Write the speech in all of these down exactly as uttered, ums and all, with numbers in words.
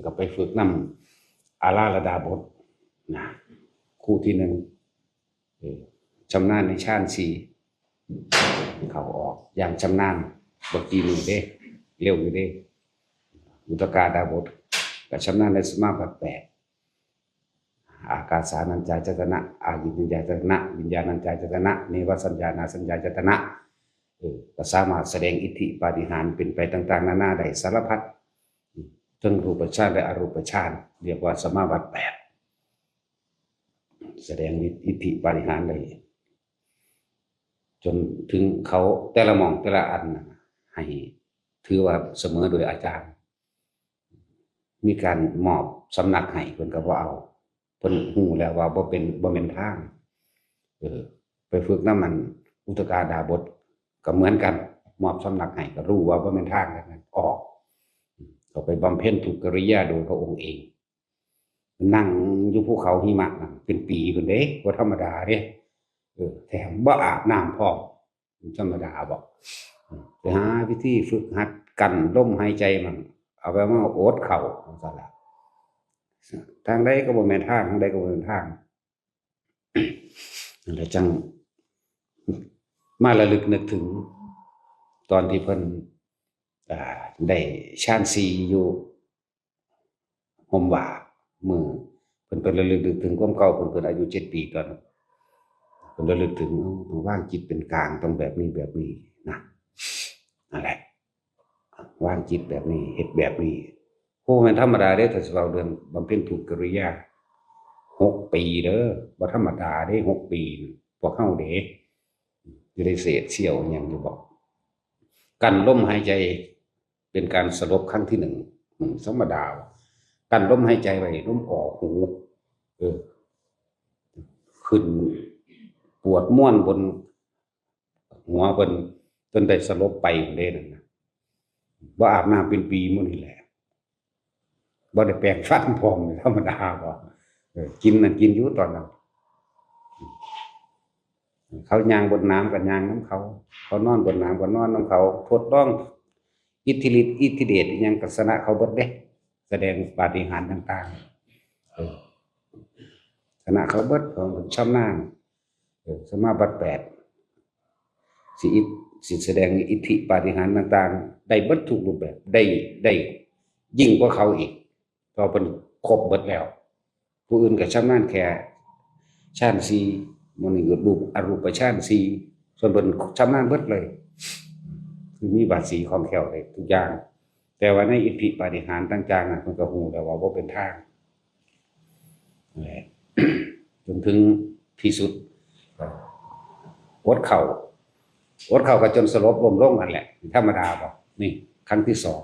ก็ไปฝึกนำอาราธดาบทนะ คู่ที่หนึ่ง เออ ชำนาญในฌานสี่ เข้าออกอย่างชำนาญ บ่กี่มื้อเด้ เร็วอยู่เด้ อุทกาดาบท ก็ชำนาญในสมาบัติแปด อากาสานัญจายตนะ อากินจัญจายตนะ วิญญาณัญจายตนะ เนวสัญญานาสัญญายตนะ เออ ก็สามารถแสดงอิทธิปาฏิหาริย์เป็นไปต่างๆนานาได้สารพัด ทั้งรูปฌานและอรูปฌาน เรียกว่าสมาบัติแปด แสดงอิทธิปาฏิหาริย์ได้ จนถึงเขาแต่ละหม่องแต่ละอันน่ะ ให้ถือว่าเสมอโดยอาจารย์ มีการมอบสำนักให้ เพิ่นก็บ่เอา เพิ่นฮู้แล้วว่าบ่เป็น บ่แม่นทาง เออ ไปฝึกนำมันอุทกาดาบทก็เหมือนกัน มอบสำนักให้ก็รู้ว่าบ่แม่นทาง แล้วก็ออก ก็ไปบำเพ็ญทุกกิริยาโดยพระองค์เอง นั่งอยู่ภูเขาหิมะนั่นเป็นปีพุ้นเด้ บ่ธรรมดาเด้ เออ แถมบ่อาบน้ำพร้อม ธรรมดาบ่ ไปหาวิธีฝึกหัดกั้นลมหายใจมัน เอาไปมาอดข้าวจั่งซั้นล่ะ ทางใดก็บ่แม่นทาง ทางใดก็บ่แม่นทาง นั่นแหละจั่งมาระลึกนึกถึง ตอนที่เพิ่น อ่า ได้ฌานสี่อยู่ ห่มว่า มื้อเพิ่น เพิ่นระลึกนึกถึงความเก่า เพิ่น เพิ่นอายุเจ็ดปีตอนนั้น เพิ่นระลึกถึง เอ้า ต้องวางจิตเป็นกลาง ต้องแบบนี้แบบนี้นะ นั่นแหละ วางจิตแบบนี้ เฮ็ดแบบนี้ โอ้ แม่นธรรมดาเด้ ถ้าสิเว้าเรื่องบำเพ็ญทุกกิริยา หกปีเด้อ บ่ธรรมดาเด้ หกปี พวกเฮาเด้ อยู่ในเศษเสี้ยวอิหยังอยู่บ่ กั้นลมหายใจ เป็นการสลบครั้งที่หนึ่ง อืม ธรรมดา กั้นลมหายใจไว้ ลมออกหู เออ ขึ้นปวดม่วนบนหัวเพิ่น จนได้สลบไปเด้นั่นนะ บ่อาบน้ำเป็นปีมื้อนี่แหละ บ่ได้แปรงฟันพร้อม ธรรมดาบ่ เออ กินนั่นกินอยู่ตอนนั้น เขาย่างบนน้ำก็ย่างนำเขา เขานอนบนน้ำก็นอนนำเขา ทดลองอิทธิฤทธิ์อิทธิเดชอิหยังก็ชนะเขาเบิดเด้ แสดงปาฏิหาริย์ต่างๆ เออ ชนะเขาเบิด ของชำนาญ เออ สมาบัติแปด สิอิท- สิแสดงอิทธิปาฏิหาริย์ต่างๆ ได้เบิดทุกรูปแบบ ได้ ได้ยิ่งกว่าเขาอีก เพราะเพิ่นครบเบิดแล้ว ผู้อื่นก็ชำนาญแค่ฌานสี่ หมู่นี้ก็รูป อรูปฌานสี่ ส่วนเพิ่นชำนาญเบิดเลย คือมีบาดสีคล่องแคล่วได้ทุกอย่าง แต่ว่าในอิทธิปาฏิหาริย์ต่างๆน่ะ เพิ่นก็ฮู้แล้วว่าบ่เป็นทาง นั่นแหละ จนถึงที่สุด อดข้าว อดข้าวก็จนสลบล้มลงนั่นแหละ ธรรมดาบ่ นี่ ครั้งที่สอง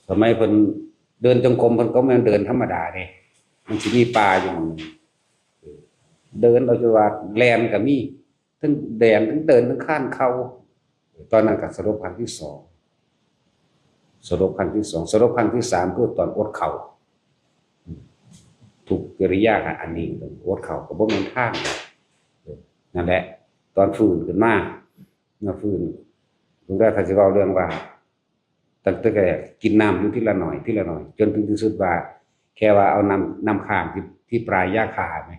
สมัยเพิ่นเดินจงกรม เพิ่นก็บ่แม่นเดินธรรมดาเด้ มันสิมีป่าอยู่หม่องหนึ่ง เดินเอาจนว่าแล่นก็มี ทั้งแล่น ทั้งเดิน ทั้งคลานเข่า ตอนนั้นก็สลบครั้งที่สอง สลบครั้งที่สอง สลบครั้งที่สามคือตอนอดข้าว ทุกกิริยา อันนี้อดข้าวก็บ่แม่นทาง นั่นแหละ ตอนฟื้นขึ้นมา มาฟื้น เพิ่นก็ ถ้าสิเว้าเรื่องว่า ตั้งแต่กินน้ำอยู่ทีละหน่อย ทีละหน่อย จนถึงที่สุดว่า แค่ว่าเอาน้ำ น้ำค้างที่ ที่ปลายยาฆ่าไหม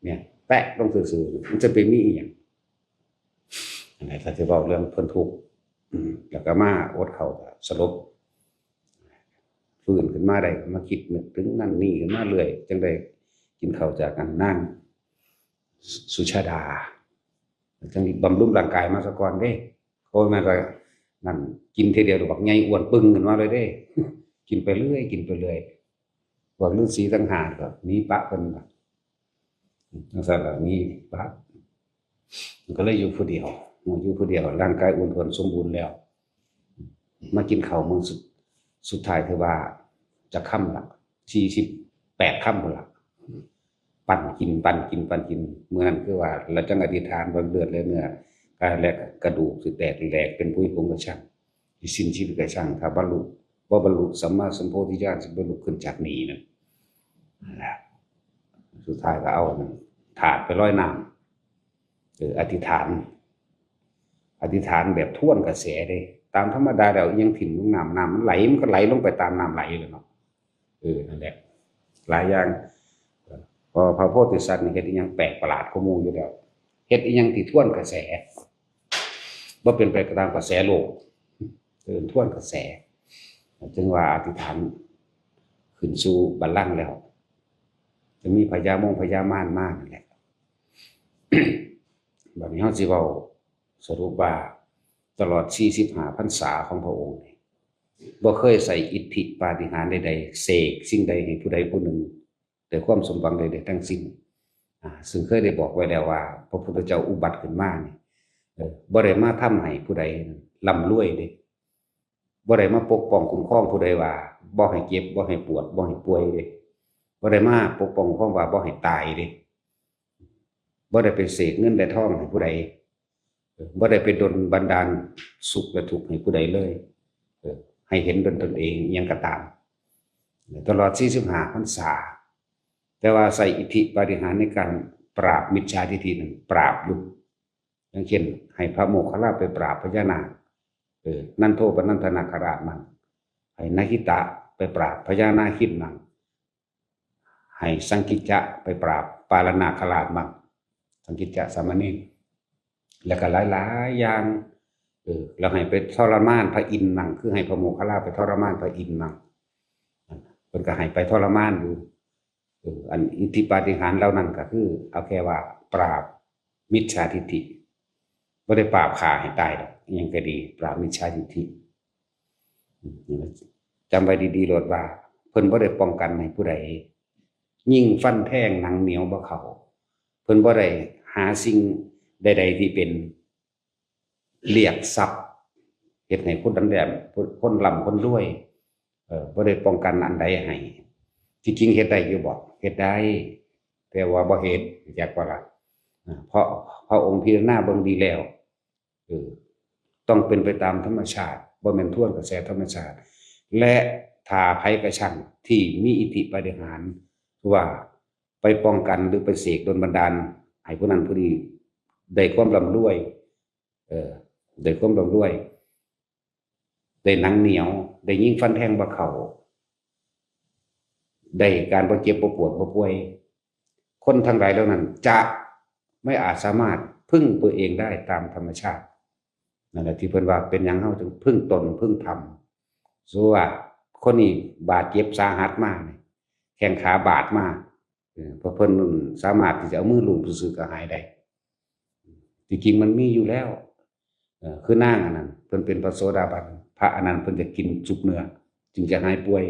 เนี่ย แปะลงซื่อๆ มันจะไปมีอีหยัง อันนี้ถ้าสิเว้าเรื่องเพิ่นทุกข์ อืม แล้วก็มาอดข้าวก็สลบ ฟื้นขึ้นมาได้ก็มาคิดนึกถึงนั่นนี่ขึ้นมาเรื่อย จั่งได้กินข้าวจากอันนางสุชาดา จั่งบำรุงร่างกายมาซะก่อนเด้ โอ้ย มันก็นั่น กินทีเดียวบักใหญ่อ้วนปึงขึ้นมาเลยเด้ กินไปเรื่อย กินไปเรื่อย พวกฤาษีทั้งห้าก็หนีปะเพิ่นล่ะ จั่งซั้นล่ะ หนีปะ มันก็เลยอยู่ผู้เดียว อยู่ผู้เดียว ร่างกายอ้วนท้วนสมบูรณ์แล้ว มากินข้าวมื้อสุด สุดท้ายถือว่าจะค่ำละ สี่สิบแปดค่ำพุ้นละ ปั้นกิน ปั้นกิน ปั้นกิน มื้อนั้นคือว่า แล้วจั่งอธิษฐานว่าเลือดและเนื้อ กายและกระดูกสิแตกแหลกเป็นผุยผงก็ช่าง สิสิ้นชีวิตก็ช่าง ถ้าบรรลุ บ่บรรลุสัมมาสัมโพธิญาณ สิบ่ลุกขึ้นจากนี้นั่น นั่นแหละ สุดท้ายก็เอานั่น ถาดไปลอยน้ำ เออ อธิษฐาน อธิษฐานแบบทวนกระแสเด้ ตามธรรมดาแล้วอิหยังถิ่มลงน้ำ น้ำมันไหล มันก็ไหลลงไปตามน้ำไหลเลยเนาะ เออ นั่นแหละ หลายอย่าง พอพระโพธิสัตว์นี่เฮ็ดอิหยังแปลกประหลาดกว่าหมู่อยู่แล้ว เฮ็ดอิหยังที่ทวนกระแส บ่เป็นไปตามกระแสโลก เออ ทวนกระแส จึงว่าอธิษฐานขึ้นสู่บัลลังก์แล้ว จะมีพญามงพญามารมานั่นแหละ บัดนี้เฮาสิเว้าสรุปว่าตลอดสี่สิบห้าพรรษาของพระองค์นี่ บ่เคยใช้อิทธิปาฏิหาริย์ใดๆ เสกสิ่งใดให้ผู้ใดผู้หนึ่งได้ความสมหวังใดๆ ทั้งสิ้น อ่า ซึ่งเคยได้บอกไว้แล้วว่า พระพุทธเจ้าอุบัติขึ้นมานี่ เออ บ่ได้มาทำให้ผู้ใดร่ำรวยเด้ บ่ได้มาปกป้องคุ้มครองผู้ใดว่าบ่ให้เจ็บ บ่ให้ปวด บ่ให้ป่วยเด้ บ่ได้มาปกป้องคุ้มครองว่าบ่ให้ตายเด้ บ่ได้ไปเสกเงินและทองให้ผู้ใด เออ บ่ได้ไปดลบันดาลสุขและทุกข์ให้ผู้ใดเลย เออ ให้เห็นด้วยตนเองอิหยังก็ตาม ตลอดสี่สิบห้าพรรษา แต่ว่าใช้อิทธิปาฏิหาริย์ในการปราบมิจฉาทิฏฐินั้นปราบอยู่ อย่างเช่น ให้พระโมคคัลลาไปปราบพญานาค เออ นันโทปนันทนาคราชมั่ง ให้นาคิตะไปปราบพญานาคินมั่ง ให้สังกิจจะไปปราบปาลนาคราชมั่ง สังกิจจะสามเณร แล้วก็หลายๆ อย่าง เออ แล้วให้ไปทรมานพระอินทร์มั่ง คือให้พระโมคคัลลาไปทรมานพระอินทร์มั่ง เพิ่นก็ให้ไปทรมานอยู่ เออ อันอิทธิปาฏิหาริย์เหล่านั้นก็คือ เอาแค่ว่าปราบมิจฉาทิฏฐิ บ่ได้ปราบฆ่าให้ตายดอก อิหยังก็ดี ปราบมิจฉาทิฏฐิ อืม จำไว้ดีๆ โลดว่า เพิ่นบ่ได้ป้องกันให้ผู้ใด ยิงฟันแทงหนังเหนียวบ่เข้า เพิ่นบ่ได้หาสิ่งใดๆ ที่เป็นเรียกทรัพย์ เฮ็ดให้คนร่ำ คนร่ำคนรวย เออ บ่ได้ป้องกันอันใดให้ ที่จริงเฮ็ดได้อยู่บ่ เฮ็ดได้ แต่ว่าบ่เฮ็ด จักว่าล่ะ อ่า เพราะพระองค์พิจารณาเบิ่งดีแล้ว เออ ต้องเป็นไปตามธรรมชาติ บ่แม่นทวนกระแสธรรมชาติ และถ้าไผกระชั่งที่มีอิทธิปาฏิหาริย์ ว่าไปป้องกันหรือไปเสกดลบันดาลให้ผู้นั้นผู้นี้ได้ความร่ำรวย เออ ได้ความร่ำรวย ได้หนังเหนียว ได้ยิงฟันแทงบ่เข้า ได้การบ่เจ็บบ่ปวดบ่ป่วย คนทั้งหลายเหล่านั้นจะไม่อาจสามารถพึ่งตัวเองได้ตามธรรมชาติ นั่นแหละที่เพิ่นว่าเป็นหยังเฮาจึงพึ่งตนพึ่งธรรม สมมุติว่าคนนี้บาดเจ็บสาหัสมานี่ แข้งขาบาดมา เออ เพราะเพิ่นสามารถที่จะเอามือลูบซื่อๆ ก็หายได้ ที่จริงมันมีอยู่แล้ว เออ คือนางอันนั้น เพิ่นเป็นพระโสดาบัน พระอันนั้นเพิ่นจะกินซุปเนื้อ จึงจะหายป่วย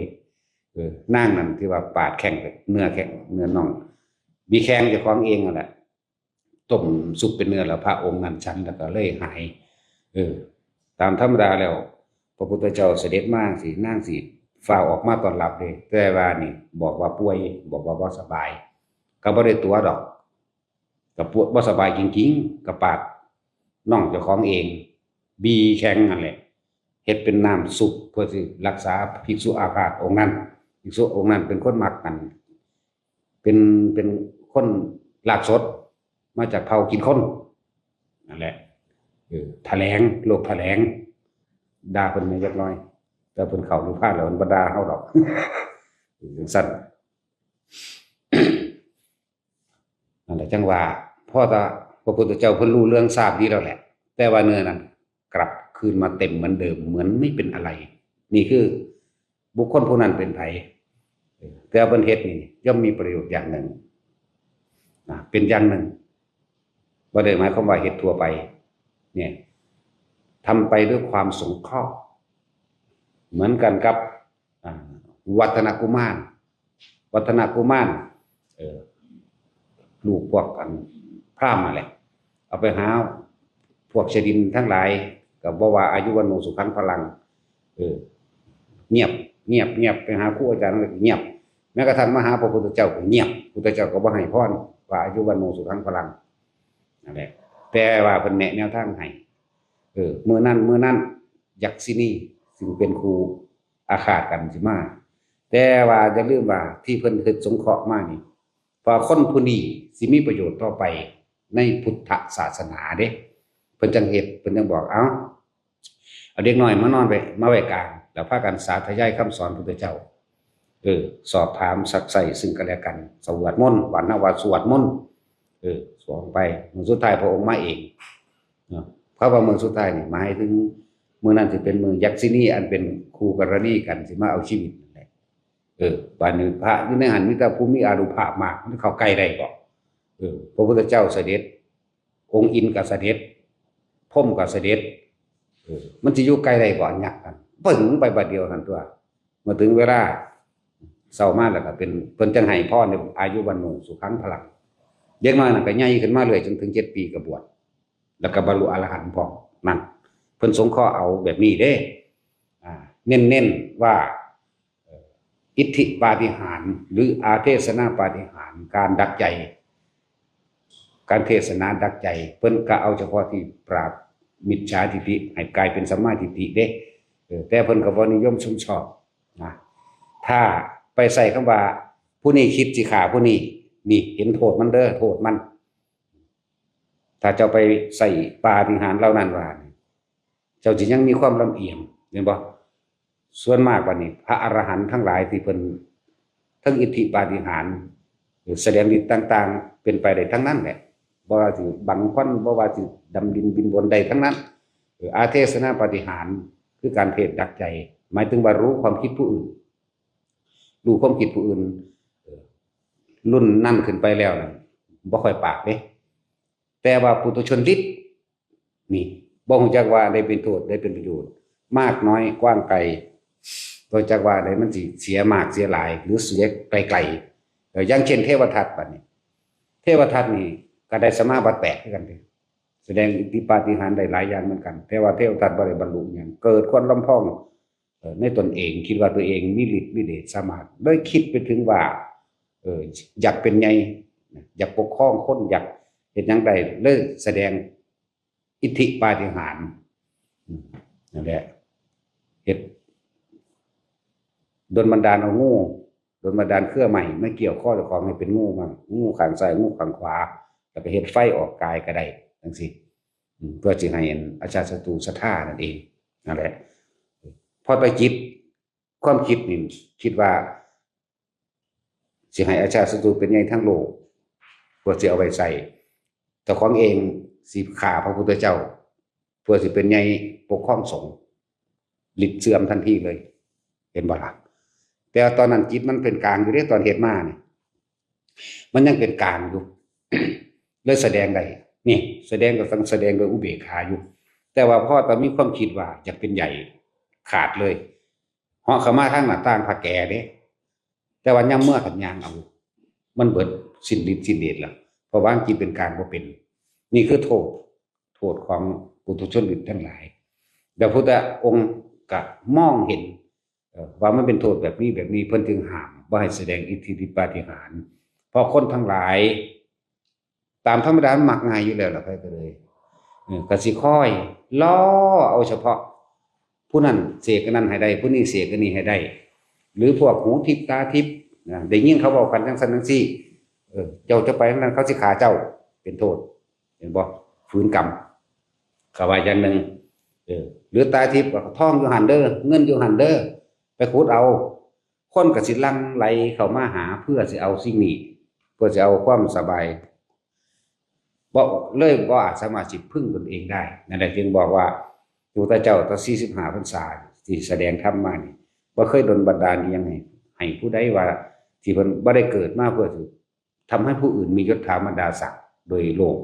เออ นางนั้นที่ว่าปาดแข้ง เนื้อแข้ง เนื้อน่อง มีแข้งเจ้าของเองนั่นแหละ ต้มซุปเป็นเนื้อแล้วพระองค์นั้นฉันแล้วก็เลยหาย เออ ตามธรรมดาแล้ว พระพุทธเจ้าเสด็จมาสิ นางสิฟ้าวออกมาต้อนรับเลย แต่ว่านี่บอกว่าป่วย บอกว่าบ่สบาย ก็บ่ได้ตั๋วดอก ก็ปวดบ่สบายจริงๆ ก็ปาดน่องเจ้าของเอง บีแข้งนั่นแหละ เฮ็ดเป็นน้ำซุปเพื่อสิรักษาภิกษุอาพาธองค์นั้น ภิกษุองค์นั้นเป็นคนมักกัน เป็น เป็นคนลากสด มาจากเผ่ากินคน นั่นแหละ เออ แถลง โลกแถลง ด่าเพิ่นแหน่จักหน่อย แต่เพิ่นเข้านิพพานแล้วเพิ่นบ่ด่าเฮาดอก เออ จั่งซั้น นั่นแหละจั่งว่า พอแต่พระพุทธเจ้าเพิ่นรู้เรื่องทราบดีแล้วแหละ แต่ว่าเนื้อนั้นกลับคืนมาเต็มเหมือนเดิม เหมือนไม่เป็นอะไร นี่คือบุคคลผู้นั้นเป็นไผ เออ แต่ว่าเพิ่นเฮ็ดนี่ย่อมมีประโยชน์อย่างหนึ่ง นะ เป็นอย่างหนึ่ง บ่ได้หมายความว่าเฮ็ดทั่วไป เนี่ย ทำไปด้วยความสงเคราะห์ เหมือนกันกับ อ่า วัฒนกุมาร วัฒนกุมาร เออ ลูกพวกอันพราหมณ์นั่นแหละ เอาไปหาพวกชาวดินทั้งหลาย ก็บอกว่าอายุวัณโณสุขังพลัง เออ เงียบ เงียบ เงียบ ไปหาครูอาจารย์ก็เงียบ แม้กระทั่งมาหาพระพุทธเจ้าก็เงียบ พุทธเจ้าก็บ่ให้พร ว่าอายุวัณโณสุขังพลัง นั่นแหละ แต่ว่าเพิ่นแนะแนวทางให้ เออ มื้อนั้น มื้อนั้น ยักษินี ซึ่งเป็นครูอาฆาตกันสิมา แต่ว่าอย่าลืมว่าที่เพิ่นเฮ็ดสงเคราะห์มานี่ เพราะคนผู้นี้สิมีประโยชน์ต่อไปในพุทธศาสนาเด้ เพิ่นจั่งเฮ็ด เพิ่นจั่งบอก เอ้า เอาเด็กน้อยมานอนไว้ มาไว้กลาง แล้วพากันสาธยายคำสอนพุทธเจ้า เออ สอบถามซักไซ้ซึ่งกันและกัน สวดมนต์ วันนะว่าสวดมนต์ เออ สวดไป มื้อสุดท้ายพระองค์มาเองเนาะ เพราะว่ามื้อสุดท้ายนี่หมายถึงมื้อนั้นสิเป็นมื้อยักษินีอันเป็นคู่กรณีกันสิมาเอาชีวิตนั่นแหละ เออ บาดนี้พระอยู่ในหั้นมีแต่ผู้มีอานุภาพมาก มันเข้าใกล้ได้บ่ เออ พระพุทธเจ้าเสด็จ องค์อินทร์ก็เสด็จ พรหมก็เสด็จ เออ มันสิอยู่ใกล้ได้บ่ อันยักษ์กัน ปึ้งไปบาดเดียวหั้นตั๊ว เมื่อถึงเวลาเช้ามาแล้วก็เป็น เพิ่นจั่งให้พรในอายุวัณโณสุขังพลัง เด็กน้อยนั่นก็ใหญ่ขึ้นมาเรื่อยจนถึงเจ็ดปีก็บวช แล้วก็บรรลุอรหันต์พร้อม นั่น เพิ่นสงเคราะห์เอาแบบนี้เด้ อ่า เน้นๆว่า เอ่อ อิทธิปาฏิหาริย์ หรืออาเทศนาปาฏิหาริย์ การดักใจ การเทศนาดักใจ เพิ่นก็เอาเฉพาะที่ปราบมิจฉาทิฏฐิให้กลายเป็นสัมมาทิฏฐิเด้ เออ แต่เพิ่นก็บ่นิยมชมชอบนะ ถ้าไปใช้คำว่า ผู้นี้คิดสิฆ่าผู้นี้ นี่เห็นโทษมันเด้อ โทษมัน ถ้าเจ้าไปใช้ปาฏิหาริย์เหล่านั้นว่านี่ เจ้าสิยังมีความลำเอียง เห็นบ่ ส่วนมากบัดนี้ พระอรหันต์ทั้งหลายที่เพิ่นทั้งอิทธิปาฏิหาริย์ หรือแสดงฤทธิ์ต่างๆ เป็นไปได้ทั้งนั้นแหละ บ่ว่าสิบังควัน บ่ว่าสิดำดินบินบนได้ทั้งนั้น เออ อาเทศนาปาฏิหาริย์ คือการเทศน์ดักใจ หมายถึงว่ารู้ความคิดผู้อื่น รู้ความคิดผู้อื่น เออ รุ่นนั้นขึ้นไปแล้วนั่น บ่ค่อยปากเด้ แต่ว่าปุถุชนฤทธิ์นี่ บ่ฮู้จักว่าได้เป็นโทษ ได้เป็นประโยชน์ มากน้อยกว้างไกล บ่ฮู้จักว่าได้มันสิเสียมากเสียหลาย หรือเสียไกลๆ เออ อย่างเช่นเทวทัตบัดนี้ เทวทัตนี่ก็ได้สมาบัติแปดคือกันเด้ แสดงอิทธิปาฏิหาริย์ได้หลายอย่างเหมือนกัน แต่ว่าเทวทัตบ่ได้บรรลุหยัง เกิดความลำพอง เอ่อ ในตนเอง คิดว่าตัวเองมีฤทธิ์มีเดชสามารถ เลยคิดไปถึงว่า เอ่อ อยากเป็นใหญ่ อยากปกครองคน อยากเฮ็ดหยังได้ เลยแสดงอิทธิปาฏิหาริย์ อืม นั่นแหละ เฮ็ด ดลบันดาลเอางู ดลบันดาลเครือไม้มาเกี่ยวคอเจ้าของให้เป็นงูมั่ง งูข้างซ้าย งูข้างขวา แล้วก็เฮ็ดไฟออกกายก็ได้ จั่งซี้ อืม เพื่อสิให้อันอาชาติศัตรูศรัทธานั่นเอง นั่นแหละ พอไปจิต ความคิดนี่คิดว่า สิให้อาชาติศัตรูเป็นใหญ่ทั้งโลก เพื่อสิเอาไว้ใช้ เจ้าของเองสิฆ่าพระพุทธเจ้า เพื่อสิเป็นใหญ่ปกครองสงฆ์ ฤทธิ์เสื่อมทันทีเลย เห็นบ่ล่ะ แต่ตอนนั้นจิตมันเป็นกลางอยู่เด้ ตอนเฮ็ดมานี่ มันยังเป็นกลางอยู่ เลยแสดงได้ นี่ แสดงก็ต้องแสดงโดยอุเบกขาอยู่ แต่ว่าพอตอนมีความคิดว่าอยากเป็นใหญ่ ขาดเลย เหาะเข้ามาทางหน้าต่างพระแก่เด้ แต่ว่ายามเมือผัดย่างเอา มันเบิดสิ้นฤทธิ์สิ้นเดชแล้ว เพราะวางจิตเป็นกลางบ่เป็น นี่คือโทษ โทษของปุถุชนฤทธิ์ทั้งหลาย แล้วพุทธองค์ก็มองเห็น เอ่อ ว่ามันเป็นโทษแบบนี้แบบนี้ เพิ่นจึงห้ามบ่ให้แสดงอิทธิฤทธิปาฏิหาริย์ เพราะคนทั้งหลาย ตามธรรมดามันมักง่ายอยู่แล้วล่ะ ไผก็เลย เออ ก็สิคอยล่อเอาเฉพาะ ผู้นั้นเสกอันนั้นให้ได้ ผู้นี้เสกอันนี้ให้ได้ หรือพวกหูทิพย์ตาทิพย์นะ ได้ยินเขาเว้ากันจั่งซั้นจั่งซี้ เออ เจ้าจะไปทางนั้น เขาสิฆ่าเจ้า เป็นโทษ เห็นบ่ ฝืนกรรม เขาว่าอย่างหนึ่ง เออ หรือตาทิพย์ว่าทองอยู่หั่นเด้อ เงินอยู่หั่นเด้อ ไปขุดเอา คนก็สิหลั่งไหลเข้ามาหาเพื่อสิเอาสิ่งนี้ เพื่อสิเอาความสบาย บ่ เลยบ่อาจสามารถสิพึ่งตนเองได้ นั่นแหละจึงบอกว่าพระพุทธเจ้าตั้งสี่สิบห้าพรรษาที่แสดงธรรมมานี่ บ่เคยดลบันดาลอิหยังให้ ให้ผู้ใดว่าที่เพิ่นบ่ได้เกิดมาเพื่อสิทำให้ผู้อื่นมียศถาบรรดาศักดิ์โดยโลก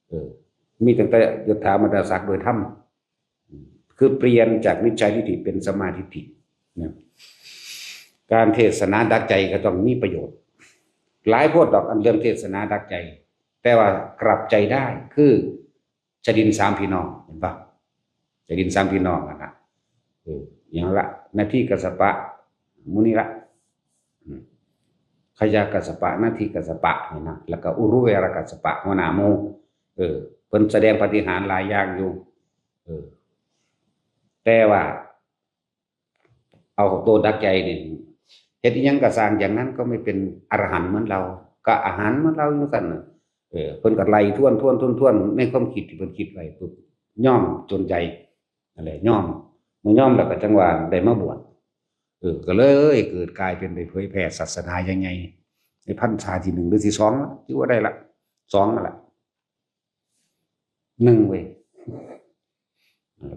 เออ มีตั้งแต่ยศถาบรรดาศักดิ์โดยธรรม คือเปลี่ยนจากมิจฉาทิฏฐิเป็นสัมมาทิฏฐินะ การเทศนาดักใจก็ต้องมีประโยชน์ หลายโพดดอกอันเรื่องเทศนาดักใจ แต่ว่ากลับใจได้ คือจดินสามพี่น้อง เห็นปะ จดินสามพี่น้องนั่นนะ เออ อย่างละ นาทีกัสสปะ หมู่นี้ละ อืม ขยะกัสสปะ นาทีกัสสปะนี่นะ แล้วก็อุรุเวรกัสสปะ หัวหน้าหมู่ เออ เพิ่นแสดงปาฏิหาริย์หลายอย่างอยู่ เออ แต่ว่า เอาตัวดักใจนี่ เฮ็ดอิหยังก็สร้างอย่างนั้นก็ไม่เป็นอรหันต์เหมือนเรา ก็อรหันต์เหมือนเราจั่งซั้นน่ะ เออ เพิ่นก็ไล่ทวน ทวน ทวน ทวน ในความคิดที่เพิ่นคิดไว้ปุ๊บ ยอมจนใจ นั่นแหละ ยอม เมื่อยอมแล้วก็จั่งว่าได้มาบวช เออ ก็เลยเกิดกลายเป็นได้เผยแผ่ศาสนาอย่างไง ในพรรษาที่หนึ่งหรือที่สองละ ถือว่าได้ละ สองนั่นแหละ หนึ่งเว้ย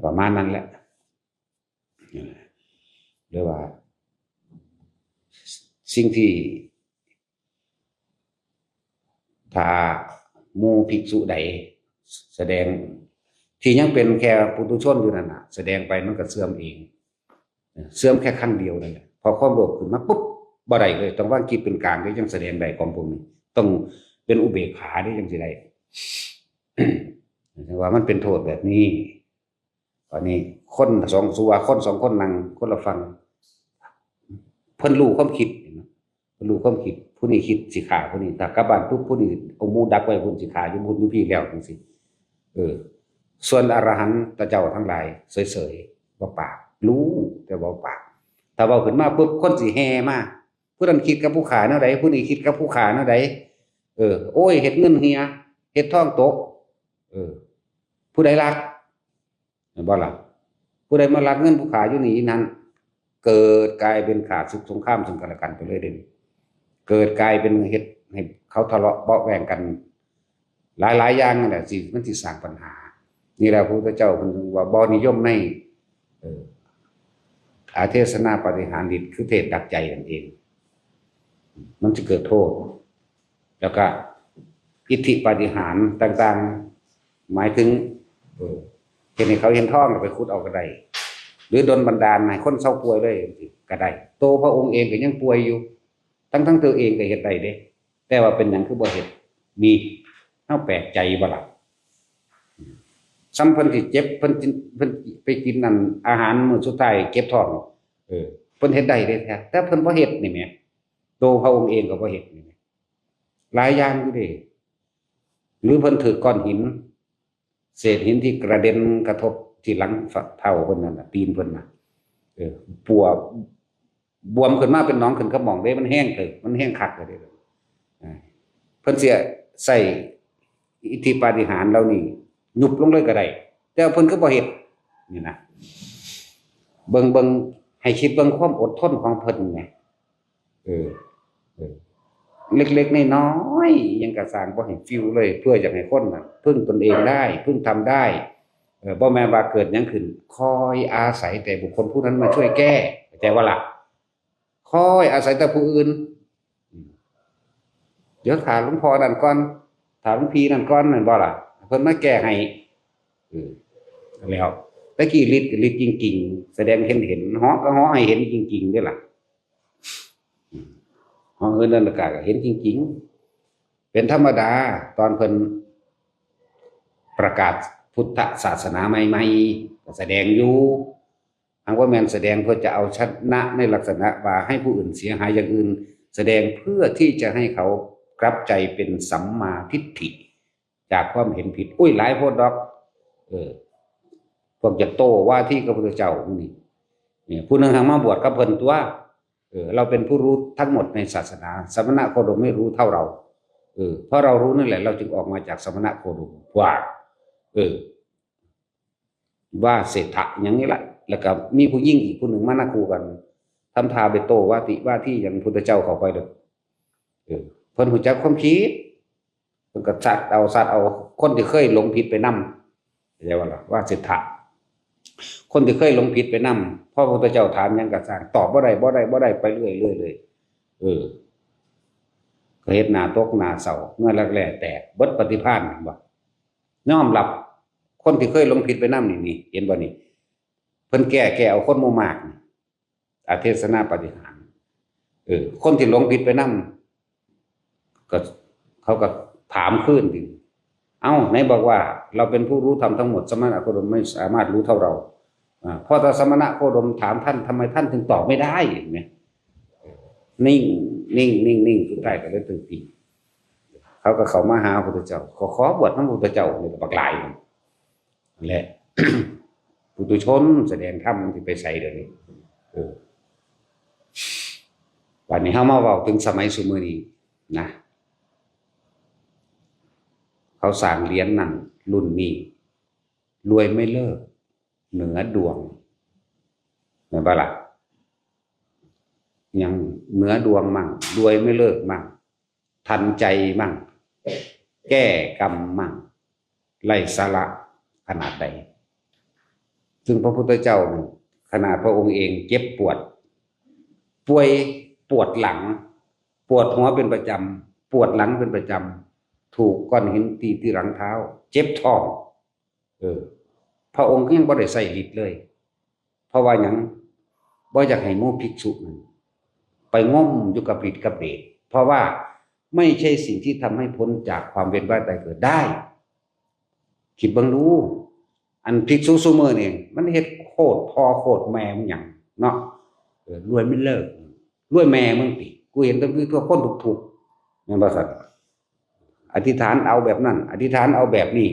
ประมาณนั้นแหละ เรียกว่า สิ่งที่ ถ้าหมู่ภิกษุใดแสดง ที่ยังเป็นแค่ปุถุชนอยู่นั่นน่ะ แสดงไปมันก็เสื่อมเอง เสื่อมแค่ครั้งเดียวนั่นแหละ พอความโลภขึ้นมาปุ๊บ บ่ได้เลย ต้องวางจิตเป็นกลางเด้ จั่งแสดงได้ของพวกนี้ ต้องเป็นอุเบกขาเด้ จั่งสิได้ ว่ามันเป็นโทษแบบนี้ อันนี้คนสอง สัวคนสองคนนั่งคนละฝั่ง เพิ่นรู้ความคิด เพิ่นรู้ความคิด ผู้นี้คิดสิฆ่าผู้นี้ ถ้ากลับบ้านปุ๊บ ผู้นี้เอาหมู่ดักไว้ ผู้นี้สิฆ่าอยู่พุ้นอยู่พี้แล้วจั่งซี้ เออ ส่วนอรหันตเจ้าทั้งหลายเสยๆ บ่ปาก รู้แต่บ่ปาก ถ้าเว้าขึ้นมาปุ๊บ คนสิแห่มา ผู้นั้นคิดกับผู้ฆ่าแนวใด ผู้นี้คิดกับผู้ฆ่าแนวใด เออ โอ้ย เฮ็ดเงินเหีย เฮ็ดทองตก เออ ผู้ใดลัก แม่นบ่ล่ะ ผู้ใดมาลักเงินผู้ฆ่าอยู่นี่นั่น เกิดกลายเป็นฆ่าศึกสงครามซึ่งกันและกันไปเลยเด้ เกิดกลายเป็นเฮ็ดให้เขาทะเลาะเบาะแว้งกัน หลายๆ อย่างนั่นแหละ สิ มันสิสร้างปัญหา นี่แหละพระพุทธเจ้าเพิ่นว่าบ่นิยมใน เอ่อ อาเทศนาปาฏิหาริย์ คือเทศน์ดักใจนั่นเอง มันสิเกิดโทษ แล้วก็อิทธิปาฏิหาริย์ต่างๆ หมายถึง เออ เฮ็ดให้เขาเห็นทองแล้วไปขุดเอาก็ได้ หรือดลบันดาลให้คนเซาป่วยเลยก็ได้ โตพระองค์เองก็ยังป่วยอยู่ ทั้งๆ ตัวเองก็เฮ็ดได้เด้ แต่ว่าเป็นหยังคือบ่เฮ็ด นี่ เฮาแปลกใจบ่ล่ะ ซ้ำเพิ่นสิเจ็บ เพิ่นกิน เพิ่นไปกินนั่น อาหารมื้อสุดท้ายเจ็บท้อง เออ เพิ่นเฮ็ดได้เด้แท้ แต่เพิ่นบ่เฮ็ดนี่แหม โตพระองค์เองก็บ่เฮ็ดนี่แหม หลายอย่างอยู่เด้ หรือเพิ่นถืกก้อนหิน เศษหินที่กระเด็นกระทบที่หลังฝ่าเท้าเพิ่นนั่นน่ะ ตีนเพิ่นน่ะ เออ ปวด บวมขึ้นมาเป็นหนองขึ้นกระหม่องเด้ มันแฮงเถิด มันแฮงคักเลยเด้ อ่า เพิ่นสิใช้อิทธิปาฏิหาริย์เหล่านี้ยุบลงเลยก็ได้ แต่เพิ่นก็บ่เฮ็ด นี่นะ เบิ่ง เบิ่ง ให้คิดเบิ่งความอดทนของเพิ่นแหม เออ เออ เล็กๆ น้อยๆ ยังกะสร้างบ่ให้ฟิวเลย เพื่ออยากให้คนน่ะพึ่งตนเองได้ พึ่งทำได้ เออ บ่แม่นว่าเกิดหยังขึ้น คอยอาศัยแต่บุคคลผู้นั้นมาช่วยแก้ เข้าใจบ่ล่ะ คอยอาศัยแต่ผู้อื่น อืม เดี๋ยวถ้าหลวงพ่อนั่นก่อน ถ้าหลวงพี่นั่นก่อน แม่นบ่ล่ะ เพิ่นมาแก้ให้ เออ แล้ว แต่กี้ฤทธิ์ก็ฤทธิ์จริงๆ แสดงเห็นๆ เหาะก็เหาะให้เห็นจริงๆ เด้ล่ะ อืม เหาะเหินเดินอากาศก็เห็นจริงๆ เป็นธรรมดา ตอนเพิ่นประกาศพุทธศาสนาใหม่ๆ ก็แสดงอยู่ หากว่าแม่นแสดงเพื่อจะเอาชนะในลักษณะว่าให้ผู้อื่นเสียหายอย่างอื่น แสดงเพื่อที่จะให้เขากลับใจเป็นสัมมาทิฏฐิ จากความเห็นผิด อุ้ย หลายโพดดอก เออ พวกจะโต้ว่าที่กับพระพุทธเจ้าพวกนี้ เนี่ย ผู้หนึ่งหากมาบวชกับเพิ่นตัว เออ เราเป็นผู้รู้ทั้งหมดในศาสนา สมณะโคดมไม่รู้เท่าเรา เออ เพราะเรารู้นั่นแหละ เราจึงออกมาจากสมณะโคดม ว่า เออ ว่าเศรษฐะอย่างนี้แหละ แล้วก็มีผู้หญิงอีกผู้หนึ่งมานั่งคู่กัน ทำท่าไปโต้ว่าติว่าที่อย่างพุทธเจ้าเข้าไปเลย เออ เพิ่นรู้จักความคิด เพิ่นก็ซัดเอา ซัดเอาคนที่เคยหลงผิดไปนำ เข้าใจบ่ล่ะ ว่าเศรษฐะ คนที่เคยหลงผิดไปนำ พอพระพุทธเจ้าถามหยังก็ซ่าง ตอบบ่ได้ บ่ได้ บ่ได้ ไปเรื่อย เรื่อย เรื่อย เออ ก็เฮ็ดหน้าตกหน้าเศร้า เมื่อรักแร้แตก เบิดปฏิภาณ แม่นบ่ ยอมรับ คนที่เคยหลงผิดไปนำนี่ นี่ เห็นบ่นี่ เพิ่นแก้ แก้เอาคนหมู่มากนี่ อาเทศนาปาฏิหาริย์ เออ คนที่หลงผิดไปนำ ก็ เขาก็ถามคืนติ เอ้า ไหนบอกว่าเราเป็นผู้รู้ธรรมทั้งหมด สมณะโคดมไม่สามารถรู้เท่าเรา อ่า เพราะถ้าสมณะโคดมถามท่าน ทำไมท่านถึงตอบไม่ได้ เห็นไหม นิ่ง นิ่ง นิ่ง นิ่ง สุดท้ายก็เลยตึงตี เขาก็เข้ามาหาพระพุทธเจ้า ขอ ขอบวชนำพระพุทธเจ้า นี่ก็บักหลาย และ ปุถุชนแสดงธรรมที่ไปใส่เดี๋ยวนี้ เออ วันนี้เฮามาเว้าถึงสมัยซุมื้อนี้นะ เขาสร้างเหรียญนั่นรุ่นนี้ รวยไม่เลิก เหนือดวง แม่นบ่ล่ะ ยังเหนือดวงมั่ง รวยไม่เลิกมั่ง ทันใจมั่ง แก้กรรมมั่ง ไร้สาระขนาดใด ซึ่งพระพุทธเจ้านี่ ขนาดพระองค์เองเจ็บปวด ป่วยปวดหลัง ปวดหัวเป็นประจำ ปวดหลังเป็นประจำ ถูกก้อนหินตีที่หลังเท้า เจ็บท้อง เออ พระองค์ก็ยังบ่ได้ใช้ฤทธิ์เลย เพราะว่าหยัง บ่อยากให้หมู่ภิกษุนั้นไปงมอยู่กับฤทธิ์กับเดช เพราะว่าไม่ใช่สิ่งที่ทำให้พ้นจากความเวียนว่ายตายเกิดได้ คิดเบิ่งดู อันภิกษุซุมื้อนี่ มันเฮ็ดโคตรพ่อโคตรแม่มึงหยังเนาะ เออ รวยไม่เลิก รวยแม่มึงติ กูเห็นแต่มีแต่คนทุกข์ๆ แม่นบ่ซั่น อธิษฐานเอาแบบนั้น อธิษฐานเอาแบบนี้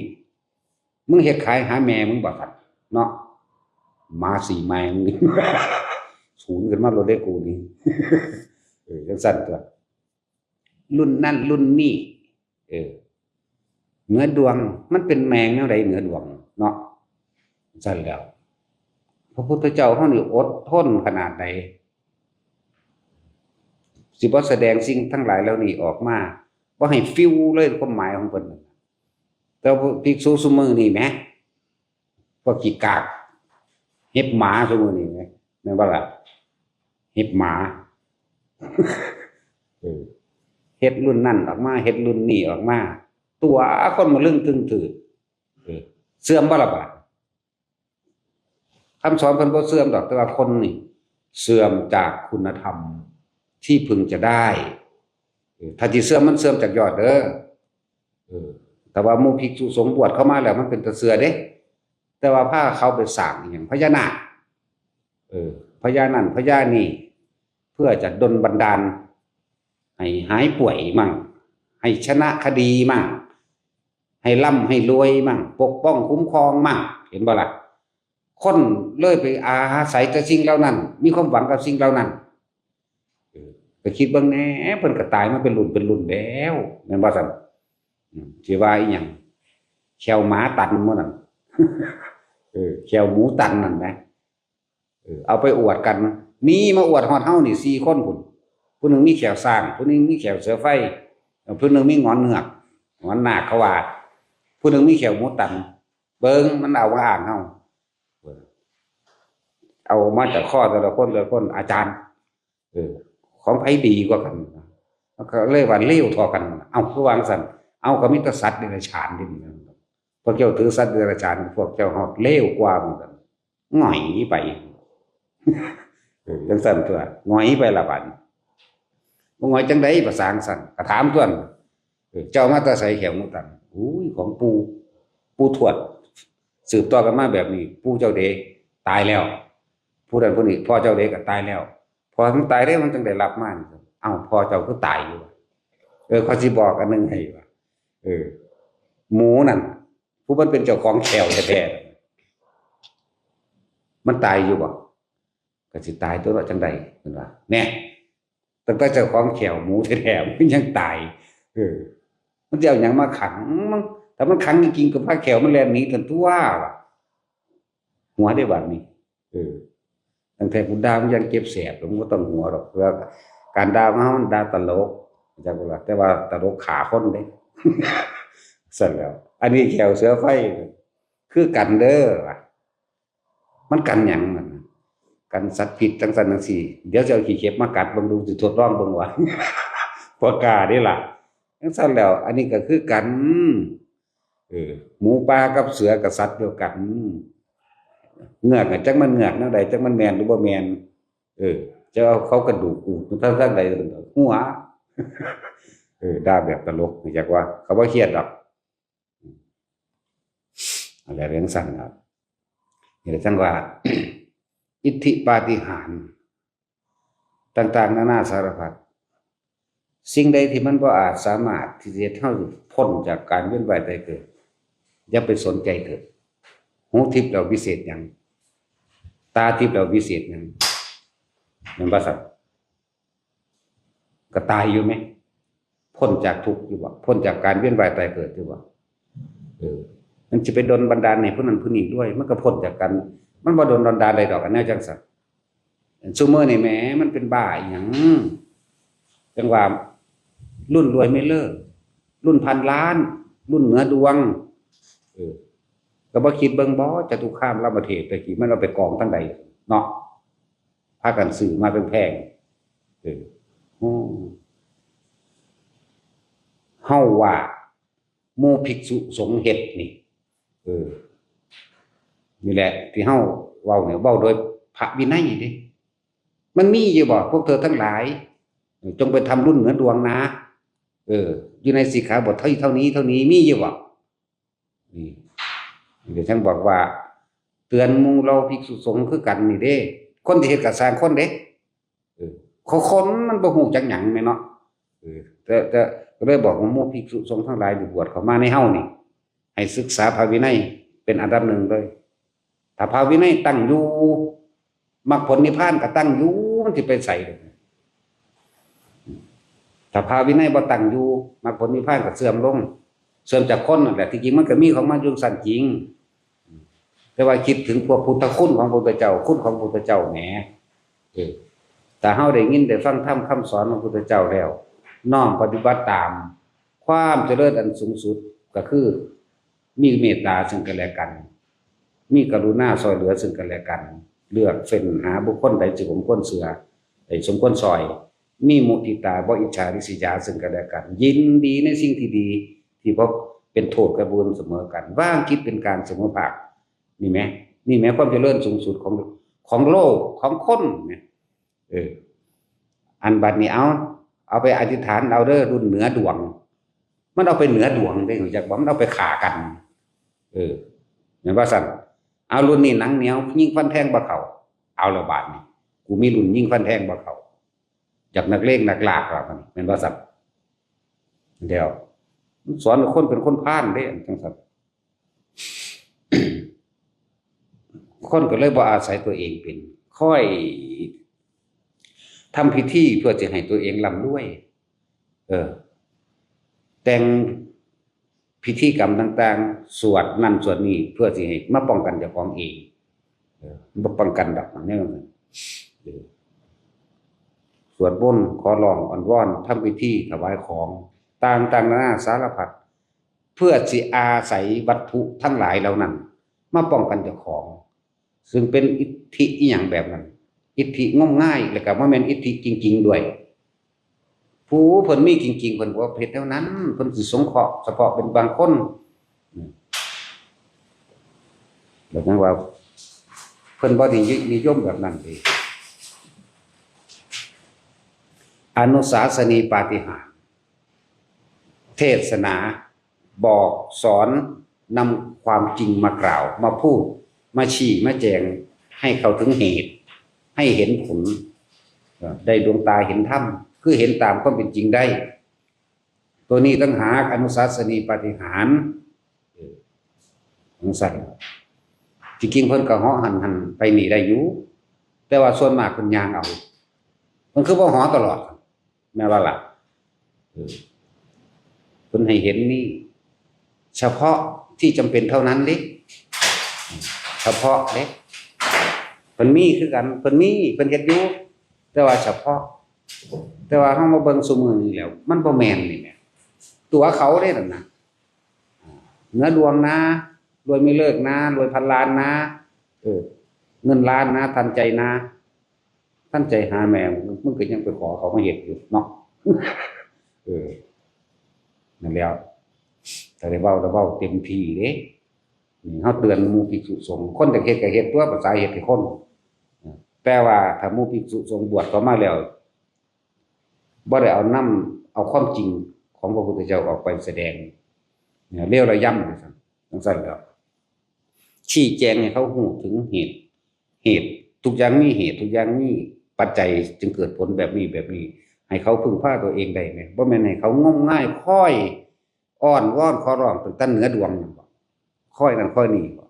มึงเฮ็ดขายหาแม่มึงบ่ซั่นเนาะ หมาสี่แม่มึง ศูนย์ขึ้นมาโลดเด้กูนี่ เออ จังซั่นตัว รุ่นนั่นรุ่นนี้ เออ เหนือดวง มันเป็นแม่งแนวใดเหนือดวงเนาะ ซั่นแล้ว พระพุทธเจ้าเฮานี่อดทนขนาดใด สิบ่แสดงสิ่งทั้งหลายเหล่านี้ออกมา บ่ให้ฟิวเลยความหมายของเพิ่น แต่ว่าภิกษุซุมื้อนี่แหม พวกขี้กาก เห็บหมาซุมื้อนี่แหม แม่นบ่ล่ะ เห็บหมา เออ เฮ็ดรุ่นนั่นออกมา เฮ็ดรุ่นนี้ออกมา ตั๋วคนมะลึงตึงถือ เออ เสื่อมบ่ล่ะบาด คำสอนเพิ่นบ่เสื่อมดอก แต่ว่าคนนี่เสื่อมจากคุณธรรมที่พึงจะได้ เออ ถ้าสิเสื่อมมันเสื่อมจากยอดเด้อ เออ แต่ว่าหมู่ภิกษุสงฆ์บวชเข้ามาแล้วมันเป็นตาเชื่อเด้ แต่ว่าพาเขาไปสร้างอหย่างพญานาค เออ พญานั่นพญานี่ เพื่อจะดลบันดาล ให้หายป่วยมั่ง ให้ชนะคดีมั่ง ให้ร่ำให้รวยมั่ง ปกป้องคุ้มครองมั่ง เห็นบ่ล่ะ คนเลยไปอาศัยแต่สิ่งเหล่านั้น มีความหวังกับสิ่งเหล่านั้น เออ ไปคิดเบิ่งแหน่ เพิ่นก็ตายมาเป็นรุ่นเป็นรุ่นแล้ว แม่นบ่ซั่น อืม สิว่าอีหยัง แข้วหมาตันหมดนั่น เออ แข้วหมูตันนั่นนะ เออ เอาไปอวดกัน มีมาอวดฮอดเฮานี่สี่คนพุ้น ผู้หนึ่งมีแข้วช้าง ผู้หนึ่งมีแข้วเสือไฟ เออ ผู้หนึ่งมีงอนเงือก งอนนาคเขาว่า ผู้หนึ่งมีแข้วหมูตัน เบิ่งมันเอามาอ้างเฮา เออ เอามาจากคอแต่ละคนแต่ละคน อาจารย์ เออ ของไผดีกว่ากัน มันก็เลยว่าเลวเท่ากัน เอ้า คือว่าจั่งซั่น เอ้า ก็มีแต่สัตว์เดรัจฉานนี่ พวกเจ้าถือสัตว์เดรัจฉาน พวกเจ้าฮอดเลวกว่าเหมือนกัน หงอยไป เออ จั่งซั่นตัว หงอยไปละบาดนี้ บ่หงอยจั่งใด ภาษาจั่งซั่น ก็ถามตัวน เออ เจ้ามาแต่ไสแข้วหมูตัน อุ้ย ของปู่ ปู่ทวด สืบต่อกันมาแบบนี้ ปู่เจ้าเด้ตายแล้ว ผู้นั้นผู้นี้ พ่อเจ้าเด้ก็ตายแล้ว พ่อมันตายแล้วมันจั่งได้รับมานี่ เอ้า พ่อเจ้าคือตายอยู่วะ เออ ข้อยสิบอกอันหนึ่งให้ว่า เออ หมูนั่น ผู้มันเป็นเจ้าของแข้วแท้ๆ มันตายอยู่บ่ ก็สิตายตัวเนาะจั่งใด เพิ่นว่า แน่ ตั้งแต่เจ้าของแข้วหมูแท้ๆ มันยังตาย เออ มันสิเอาหยังมาขังมัน ถ้ามันขังจริงๆ ก็พาแข้วมันแล่นหนีตันตัว หัวเด้บาดนี้ เออ ตั้งแต่กูด่ามึงยังเจ็บแสบ มึงบ่ต้องหัวดอก เพื่อการด่ามา มันด่าตลก จักว่า แต่ว่าตลกฆ่าคนเด้ ซั่นแหล้ว อันนี้แข้วเสือไฟ คือกันเด้อว่ะ มันกันหยังมันน่ะ กันสัตว์พิษจั่งซั่นจั่งซี้ เดี๋ยวสิเอาขี้เข็บมากัดเบิ่งดู สิทดลองเบิ่งว่า บ่กล้าเด้ล่ะ จั่งซั่นแหล้ว อันนี้ก็คือกัน เออ หมูป่ากับเสือกับสัตว์เดียวกัน เงือกน่ะ จักมันเงือกแนวใด จักมันแม่นหรือบ่แม่น เออ จะเอาเขากระดูกอูดทาง ทางใด หัว เออ ด่าแบบตลก จักว่า เขาบ่เครียดดอก อะไรเรื่องสั้นครับ นี่แหละจั่งว่า อิทธิปาฏิหาริย์ ต่างๆ นานาสารพัด สิ่งใดที่มันบ่อาจสามารถที่จะเฮ็ดให้เราพ้นจากการเวียนว่ายตายเกิด อย่าไปสนใจเถิด หูทิพย์แล้ววิเศษหยัง ตาทิพย์แล้ววิเศษหยัง แม่นบ่ซั่น ก็ตายอยู่ไหม พ้นจากทุกข์อยู่บ่ พ้นจากการเวียนว่ายตายเกิดอยู่บ่ เออ มันจะไปดลบันดาลให้ผู้นั้นผู้นี้ด้วย มันก็พ้นจากการ มันบ่โดนดอนดานใดดอก อันแนวจังซั่น ซุมื้อนี่แหม มันเป็นบ้าอีหยัง จังว่า รุ่นรวยไม่เลิก รุ่นพันล้าน รุ่นเหนือดวง เออ ก็บ่คิดเบิ่งบ่ จตุคามรามเทพตะกี้มันเอาไปกองทางใดเนาะ พากันซื้อมาแพงๆ เออ โอ้ เฮาว่า หมู่ภิกษุสงฆ์เฮ็ดนี่ เออ นี่แหละ ที่เฮาเว้าเนี่ย เว้าโดยพระวินัยเด้ มันมีอยู่บ่ พวกเธอทั้งหลาย จงไปทำรุ่นเหนือดวงนะ เออ อยู่ในสิกขาบทเท่านี้เท่านี้ มีอยู่บ่ นี่ เดี๋ยวฉันบอกว่า เตือนหมู่เราภิกษุสงฆ์คือกันนี่เด้ คนที่เฮ็ดก็ซ่างคนเด้ เออ เขาคนมันบ่ฮู้จักหยังแม่นเนาะ เออ แต่ แต่ก็เลยบอกว่าหมู่ภิกษุสงฆ์ทั้งหลายที่บวชเข้ามาในเฮานี่ ให้ศึกษาพระวินัยเป็นอันดับหนึ่งเลย ถ้าพระวินัยตั้งอยู่ มรรคผลนิพพานก็ตั้งอยู่ มันสิไปไส ถ้าพระวินัยบ่ตั้งอยู่ มรรคผลนิพพานก็เสื่อมลง เสื่อมจากคนนั่นแหละ ที่จริงมันก็มีของมันอยู่ซั่นจริง แต่ว่าคิดถึงพวกพุทธคุณของพระพุทธเจ้า คุณของพระพุทธเจ้าแหม เออ ถ้าเฮาได้ยินได้ฟังธรรมคำสอนของพระพุทธเจ้าแล้ว น้อมปฏิบัติตาม ความเจริญอันสูงสุดก็คือ มีเมตตาซึ่งกันและกัน มีกรุณาช่วยเหลือซึ่งกันและกัน เลือกเฟ้นหาบุคคลใดที่สมควรเชื่อ ใดสมควรช่วย มีมุทิตา บ่อิจฉาริษยาซึ่งกันและกัน ยินดีในสิ่งที่ดี ที่บ่เป็นโทษแก่ผู้อื่นเสมอกัน วางจิตเป็นกลางเสมอภาค นี่แหม นี่แหมความเจริญสูงสุดของ ของโลก ของคนเนี่ย เออ อันบัดนี้เอา เอาไปอธิษฐานเอาเด้อ รุ่นเหนือดวง มันเอาไปเหนือดวงเด้ รู้จักบ่ มันเอาไปฆ่ากัน เออ แม่นบ่ซั่น เอา รุ่นนี้หนังเหนียว ยิงฟันแทงบ่เข้า เอาละบาดนี้ กูมีรุ่นยิงฟันแทงบ่เข้า จากนักเลงนักล่าครับ แม่นบ่ซั่น เดี๋ยว มันสอนให้คนเป็นคนพาลเด้ จังซั่น คนก็เลยบ่อาศัยตัวเองเป็น ค่อยทำพิธีเพื่อจะให้ตัวเองร่ำรวย เออ แต่งพิธีกรรมต่างๆ สวดนั่นสวดนี่เพื่อสิให้มาป้องกันเจ้าของเอง เออ บ่ป้องกันดอก แนวนั้น เออ สวดมนต์ ขอร้อง อ้อนวอน ทำพิธี ถวายของ ต่างๆ นานาสารพัด เพื่อสิอาศัยวัตถุทั้งหลายเหล่านั้น มาป้องกันเจ้าของ ซึ่งเป็นอิทธิอิหยังแบบนั้น อิทธิงมงาย แล้วก็บ่แม่นอิทธิจริงๆ ด้วย ผู้เพิ่นมีจริงๆ เพิ่นบ่เฮ็ดแนวนั้น เพิ่นสิสงเคราะห์เฉพาะเป็นบางคน อืม แล้วจังว่า เพิ่นบ่ได้นิยมแบบนั้นเด้ อนุสาสนีปาฏิหาริย์ เทศนา บอกสอน นำความจริงมากล่าว มาพูด มาชี้ มาแจง ให้เข้าถึงเหตุ ให้เห็นผล เอ่อ ได้ดวงตาเห็นธรรม คือเห็นตามความเป็นจริงได้ ตัวนี้ต่างหาก อนุสาสนีปาฏิหาริย์ เออ จังซั่น ที่จริงเพิ่นก็เหาะหั่นๆ ไปนี่ได้อยู่ แต่ว่าส่วนมากเพิ่นย่างเอา เพิ่นคือบ่เหาะตลอด แม่นบ่ล่ะ เออ เพิ่นให้เห็นนี่ เฉพาะที่จำเป็นเท่านั้นเด้ เฉพาะเด้ เพิ่นมีคือกัน เพิ่นมี เพิ่นเฮ็ดอยู่ แต่ว่าเฉพาะ แต่ว่าเฮามาเบิ่งซุมื้อนี้แล้ว มันบ่แม่นนี่แหม ตั๋วเขาเด้นั่นน่ะ เหนือดวงนะ รวยไม่เลิกนะ รวยพันล้านนะ เออ เงินล้านนะ ทันใจนะ ทันใจหาแม่มึง มึงก็ยังไปขอเขามาเฮ็ดอยู่เนาะ เออ นั่นแหล้ว แต่ได้เว้า ได้เว้าเต็มที่เด้ นี่เฮาเตือนหมู่ภิกษุสงฆ์ คนอยากเฮ็ดก็เฮ็ดตั๊ว ภาษาเฮ็ดให้คน แต่ว่าถ้าหมู่ภิกษุสงฆ์บวชเข้ามาแล้ว บ่ได้เอานำ เอาความจริงของพระพุทธเจ้าออกไปแสดง เนี่ย เลวระยำจังซั่น จังซั่นแล้ว ชี้แจงให้เขาฮู้ถึงเหตุ เหตุ ทุกอย่างมีเหตุ ทุกอย่างมีปัจจัย จึงเกิดผลแบบนี้ แบบนี้ ให้เขาพึ่งพาตัวเองได้แหม บ่แม่นให้เขางมงาย คอยอ้อนวอนขอร้องตั้งแต่เหนือดวงนั่นบ่ คอยนั่นคอยนี่บ่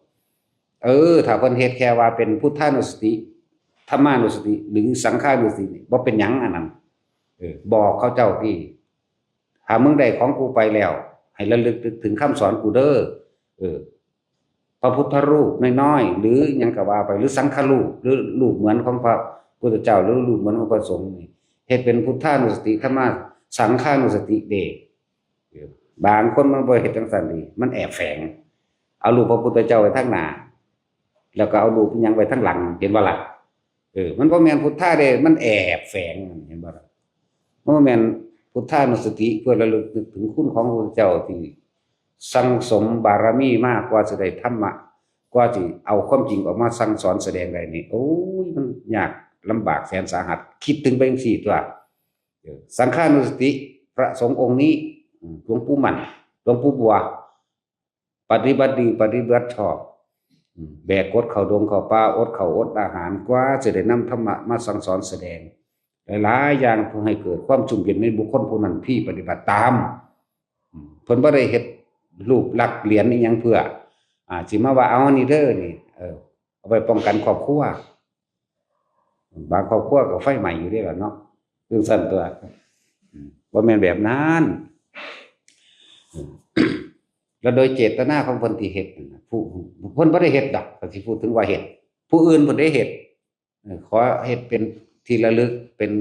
เออ ถ้าเพิ่นเฮ็ดแค่ว่าเป็นพุทธานุสติ ธรรมานุสติ หรือสังฆานุสตินี่ บ่เป็นหยังอันนั้น เออ บอกเขาเจ้าที่ ถ้ามึงได้ของกูไปแล้ว ให้ระลึกถึงคำสอนกูเด้อ เออ พระพุทธรูปน้อยๆ หรือหยังก็ว่าไป หรือสังฆรูป หรือรูปเหมือนของพระพุทธเจ้า หรือรูปเหมือนของพระสงฆ์นี่ เฮ็ดเป็นพุทธานุสติ ธรรมะ สังฆานุสติเด้ บางคนมันบ่เฮ็ดจังซั่นเด้ มันแอบแฝง เอารูปพระพุทธเจ้าไว้ทางหน้า แล้วก็เอารูปอิหยังไว้ทางหลัง เห็นบ่ล่ะ เออ มันบ่แม่นพุทธาเด้ มันแอบแฝง เห็นบ่ล่ะ มันบ่แม่นพุทธานุสติ เพื่อระลึกนึกถึงคุณของพระพุทธเจ้าที่สั่งสมบารมีมากว่าสิได้ธรรมะ กว่าสิเอาความจริงออกมาสั่งสอนแสดงได้นี่ โอ้ย มันยากลำบากแสนสาหัส คิดถึงไปจังซี่ตั๊ว เออ สังฆานุสติ พระสงฆ์องค์นี้ อืม หลวงปู่มั่น หลวงปู่บัว ปฏิบัติดี ปฏิบัติชอบ อืม แบกกดเข้าดงเข้าป่า อดข้าวอดอาหาร กว่าสิได้นำธรรมะมาสั่งสอนแสดง หลายๆ อย่างเพื่อให้เกิดความชุ่มเย็นในบุคคลผู้นั้นที่ปฏิบัติตาม อืม เพิ่นบ่ได้เฮ็ดรูปลักษณ์เหรียญอิหยังเพื่อ อ่า สิมาว่า เอานี่เด้อนี่ เออ เอาไว้ป้องกันครอบครัว บางครอบครัวก็ไฟไหม้อยู่เด้ล่ะเนาะ จังซั่นตั๊ว อืม บ่แม่นแบบนั้น อืม แล้วโดยเจตนาของเพิ่นที่เฮ็ดนั่นน่ะ ผู้ เพิ่นบ่ได้เฮ็ดดอก ก็สิพูดถึงว่าเฮ็ด ผู้อื่นเพิ่นได้เฮ็ด เออ ขอเฮ็ดเป็นที่ระลึก เป็น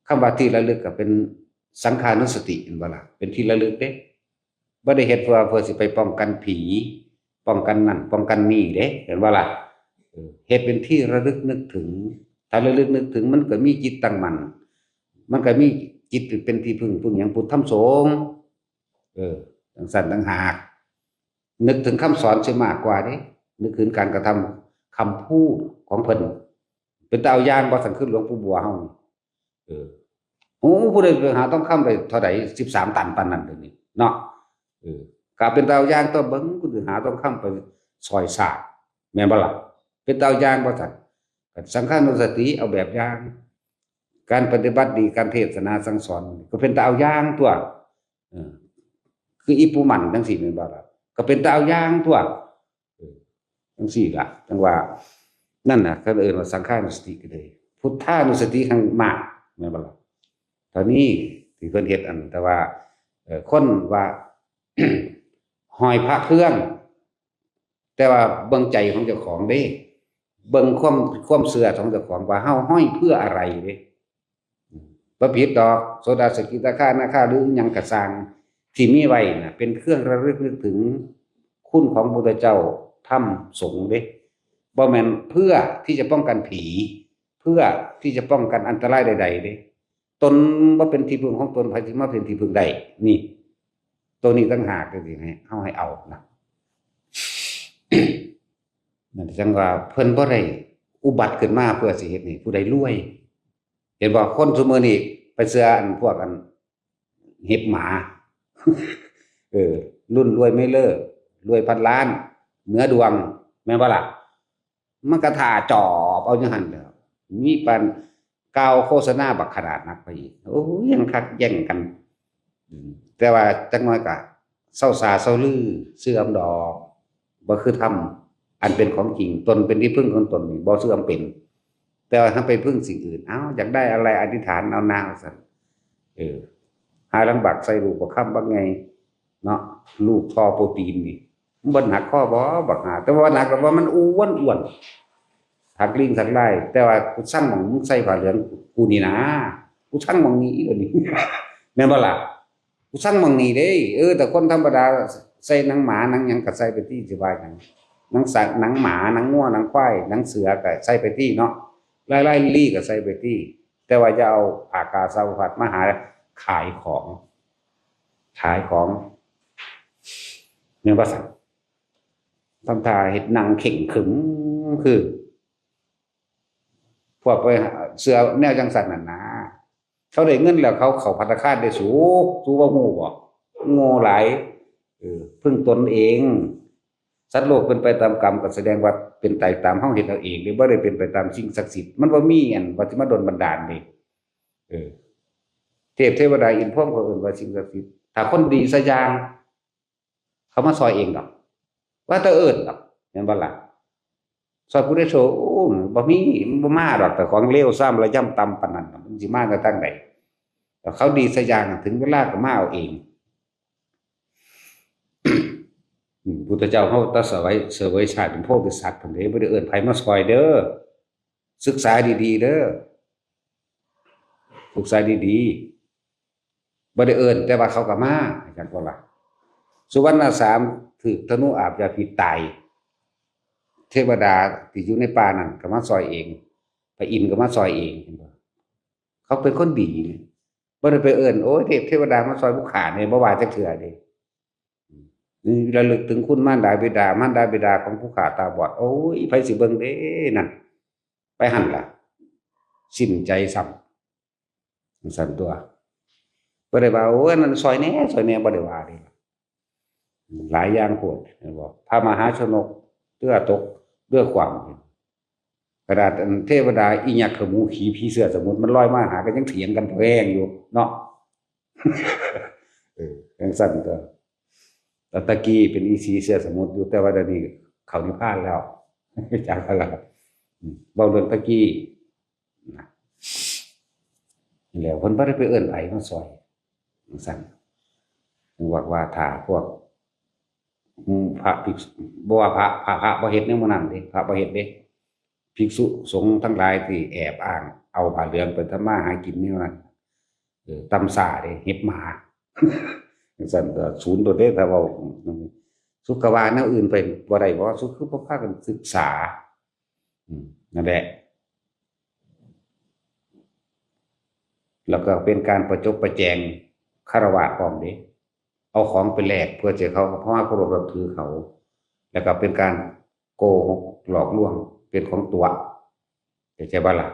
คำว่าที่ระลึกก็เป็นสังฆานุสติ เห็นบ่ล่ะ เป็นที่ระลึกเด้ บ่ได้เฮ็ดเพื่อ เพื่อสิไปป้องกันผี ป้องกันนั่น ป้องกันนี่เด้ เห็นบ่ล่ะ เออ เฮ็ดเป็นที่ระลึกนึกถึง ถ้าระลึกนึกถึงมันก็มีจิตตั้งมั่น มันก็มีจิตเป็นที่พึ่ง พึ่งหยัง พุทธธรรมสงฆ์ เออ จังซั่นต่างหาก นึกถึงคำสอนเสียมากกว่าเด้ นึกถึงการกระทำคำพูดของเพิ่น เป็นตาเอาอย่างบ่ ซั่นคือหลวงปู่บัวเฮานี่ เออ โอ้ ผู้ใดไปหาทองคำได้เท่าใด สิบสามตันปานนั้นเดี๋ยวนี้เนาะ เออ ก็เป็นตาเอาอย่างตั๊ว เบิ่งผู้ใดหาทองคำไปซอยสร้าง แม่นบ่ล่ะ เป็นตาเอาอย่างบ่ซั่น ก็สังฆานุสติเอาแบบอย่าง การปฏิบัติดี การเทศนาสั่งสอน ก็เป็นตาเอาอย่างตั๊ว เออ คืออีปู่มั่นจังซี่แม่นบ่ล่ะ ก็เป็นตาเอาอย่างตั๊ว เออ จังซี่ล่ะ จังว่า นั่นน่ะ เขาเอิ้นว่าสังฆานุสติก็เลย พุทธานุสติแห่งมาก แม่นบ่ล่ะ ตอนนี้ที่เพิ่นเฮ็ดอัน แต่ว่า เอ่อ คนว่า ห้อยพระเครื่อง แต่ว่าเบิ่งใจของเจ้าของเด้ เบิ่งความ ความเชื่อของเจ้าของว่าเฮาห้อยเพื่ออะไรเด้ บ่ผิดดอก โสดา สกิทาคา อนาคา หรืออิหยังก็ซ่าง ที่มีไว้น่ะ เป็นเครื่องระลึกนึกถึงคุณของพุทธเจ้า ธรรม สงฆ์เด้ บ่แม่นเพื่อที่จะป้องกันผี เพื่อที่จะป้องกันอันตรายใดๆเด้ ตนบ่เป็นที่พึ่งของตน ไผสิมาเป็นที่พึ่งได้ นี่ ตัวนี้ต่างหากที่ให้เฮาให้เอานะ นั่นจังว่าเพิ่นบ่ได้อุบัติขึ้นมาเพื่อสิเฮ็ดให้ผู้ใดรวย เห็นบ่ คนซุมื้อนี้ไปเชื่ออันพวกอันเห็บหมา เออ รุ่นรวยไม่เลิก รวยพันล้าน เหนือดวง แม่นบ่ล่ะ มันก็ถ่าจอบเอาอยู่หั่นแหล้ว มีปานกล่าวโฆษณาบักขนาดนักไปอีก โอ้ย ยังคักแย่งกัน อืม แต่ว่าจักหน่อยก็เซาซาเซาลือ เสื่อมดอก บ่คือธรรมอันเป็นของจริง ตนเป็นที่พึ่งของตนนี่บ่เสื่อมเป็น แต่ว่าถ้าไปพึ่งสิ่งอื่น เอ้า อยากได้อะไรอธิษฐานเอานาว่าซั่น เออ หาลางบักใส่ลูกบักคำบักไง เนาะ ลูกท่อโปรตีนนี่ มันบ่หนักคอบ่ บักหา แต่ว่าหนักก็ว่ามันอ้วนอ้วน ถักลิงถักลาย แต่ว่ากูสั่งหม่องมึงใส่ผ้าเหลืองกูนี่นะ กูสั่งหม่องนี้อีกอันนี้ แม่นบ่ล่ะ กูสั่งหม่องนี้เด้ เออ แต่คนธรรมดาใส่หนังหมาหนังหยังก็ใส่ไปตี้ สิว่าหยัง หนังสัตว์ หนังหมา หนังงัว หนังควาย หนังเสือก็ใส่ไปตี้เนาะ ลายๆลีก็ใส่ไปตี้ แต่ว่าอย่าเอาผ้ากาสาวพัดมาหาขายของ ขายของ แม่นบ่ซั่น ทำท่าเฮ็ดหนังเข่งขรึม คือ พวกไปเชื่อแนวจังซั่นนั่นนะ เขาได้เงินแล้วเขาเข้าภัตตาคารได้สู สูบ่ฮู้บ่ โง่หลาย เออ พึ่งตนเอง สัตว์โลกเป็นไปตามกรรม ก็แสดงว่าเป็นไปตามเฮาเฮ็ดเอาเองเด้ บ่ได้เป็นไปตามสิ่งศักดิ์สิทธิ์ มันบ่มีอันว่าสิมาดลบันดาลเด้ เออ เทพเทวดาอินทร์พรหมเขาเอิ้นว่าสิ่งศักดิ์สิทธิ์ ถ้าคนดีซะอย่าง เขามาซอยเองดอก ว่าแต่เอิ้นดอก แม่นบ่ล่ะ ซอยผู้ใดโชค โอ้ บ่มี มันบ่มาดอก แต่ของเลวซ้ำระยำต่ำปานนั้นน่ะ มันสิมาแต่ทางใด แต่เขาดีซะอย่าง ถึงเวลาก็มาเอาเอง อืม พุทธเจ้าเขาตรัสไว้เสวยชาติเป็นโพธิสัตว์ ผมเลยไม่ได้เอิ้นไผมาซอยเด้อ ศึกษาดีๆเด้อ ศึกษาดีๆ บ่ได้เอิ้น แต่ว่าเขาก็มา อาจารย์บอกว่า สุวรรณสามถืกธนูอาบยาพิษตาย เทวดาที่อยู่ในป่านั่นก็มาซอยเอง พระอินทร์ก็มาซอยเอง เห็นบ่ เขาเป็นคนดี บ่ได้ไปเอิ้น โอ้ย เทพเทวดามาซอยผู้ข้าเนี่ย บ่ว่าจักเทื่อเด้ นี่ระลึกถึงคุณมารดาบิดา มารดาบิดาของผู้ข้าตาบอด โอ้ย ไผสิเบิ่งเด้นั่น ไปหั่นล่ะ สิ้นใจซ้ำ จั่งซั่นตัว บ่ได้ว่า โอ้ย นั่นซอยแหน่ ซอยแหน่ บ่ได้ว่าเด้ หลายอย่างโพด เห็นบ่ พระมหาชนก เรือตก เรือคว่ำ ขนาดอันเทวดาอีหยังขมูขี่ผีเสื้อสมุทรมันลอยมาหาก็ยังเถียงกันแพงอยู่เนาะ เออ จั่งซั่นตัว แต่ตะกี้เป็นอีสีเสื้อสมุทรอยู่ แต่ว่าเดี๋ยวนี้เข้านิพพานแล้ว จากแล้ว อืม เว้าเรื่องตะกี้นะ แล้วเพิ่นบ่ได้ไปเอิ้นไผมาซอย จั่งซั่น บอกว่าถ้าพวก อืม พระภิกษุ บ่ว่าพระ พระ พระบ่เฮ็ดแนวหมู่นั้นเด้ พระบ่เฮ็ดเด้ ภิกษุสงฆ์ทั้งหลายที่แอบอ้างเอาผ้าเหลืองไปทำมาหากินแนวนั้น เออ ต่ำซ้าเด้ เห็บหมา จั่งซั่นก็ศูนย์โลดเด้ ถ้าเว้า สุขว่าแนวอื่นไปบ่ได้บ่ สุขคือบ่พากันศึกษา อืม นั่นแหละ แล้วก็เป็นการประจบประแจงฆราวาสพร้อมเด้ เอาของไปแลกเพื่อจะเขา เพราะว่าเคารพนับถือเขา แล้วก็เป็นการโกหกหลอกลวง เป็นของตั๋ว เข้าใจบ่ล่ะ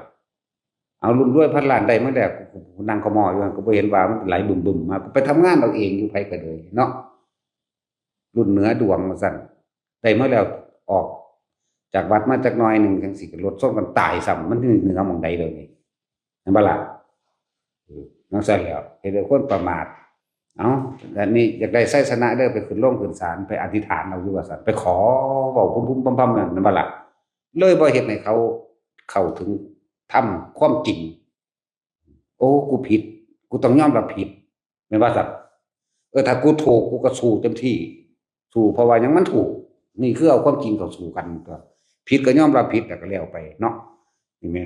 เอารุ่นรวยพันล้านได้มาแล้ว กูนั่งขมออยู่ กูบ่เห็นว่ามันไหลบึมๆมา กูไปทำงานเอาเองอยู่ ไผก็เลยเนาะ รุ่นเหนือดวงว่าซั่น ได้มาแล้ว ออกจากวัดมาจักหน่อยหนึ่งจั่งซี้ ก็รถชนกันตายซ้ำ มันเหนือหม่องใดเดี๋ยวนี้ เห็นบ่ล่ะ เออ จั่งซั่นแหล้ว เฮ็ดให้คนประมาท เอ้า อันนี้อยากได้ชัยชนะเด้อ ไปขึ้นโรงขึ้นศาล ไปอธิษฐานเอาอยู่ว่าซั่น ไปขอเว้าพุ้มๆพำๆนั่น เห็นบ่ล่ะ เลยบ่เฮ็ดให้เขาเข้าถึงธรรมความจริง โอ้ กูผิด กูต้องยอมรับผิด แม่นบ่ซั่น เออ ถ้ากูถูก กูก็สู้เต็มที่ สู้เพราะว่าหยัง มันถูก นี่คือเอาความจริงเข้าสู้กันตัว ผิดก็ยอมรับผิด แล้วก็แล้วไปเนาะ เห็นไหม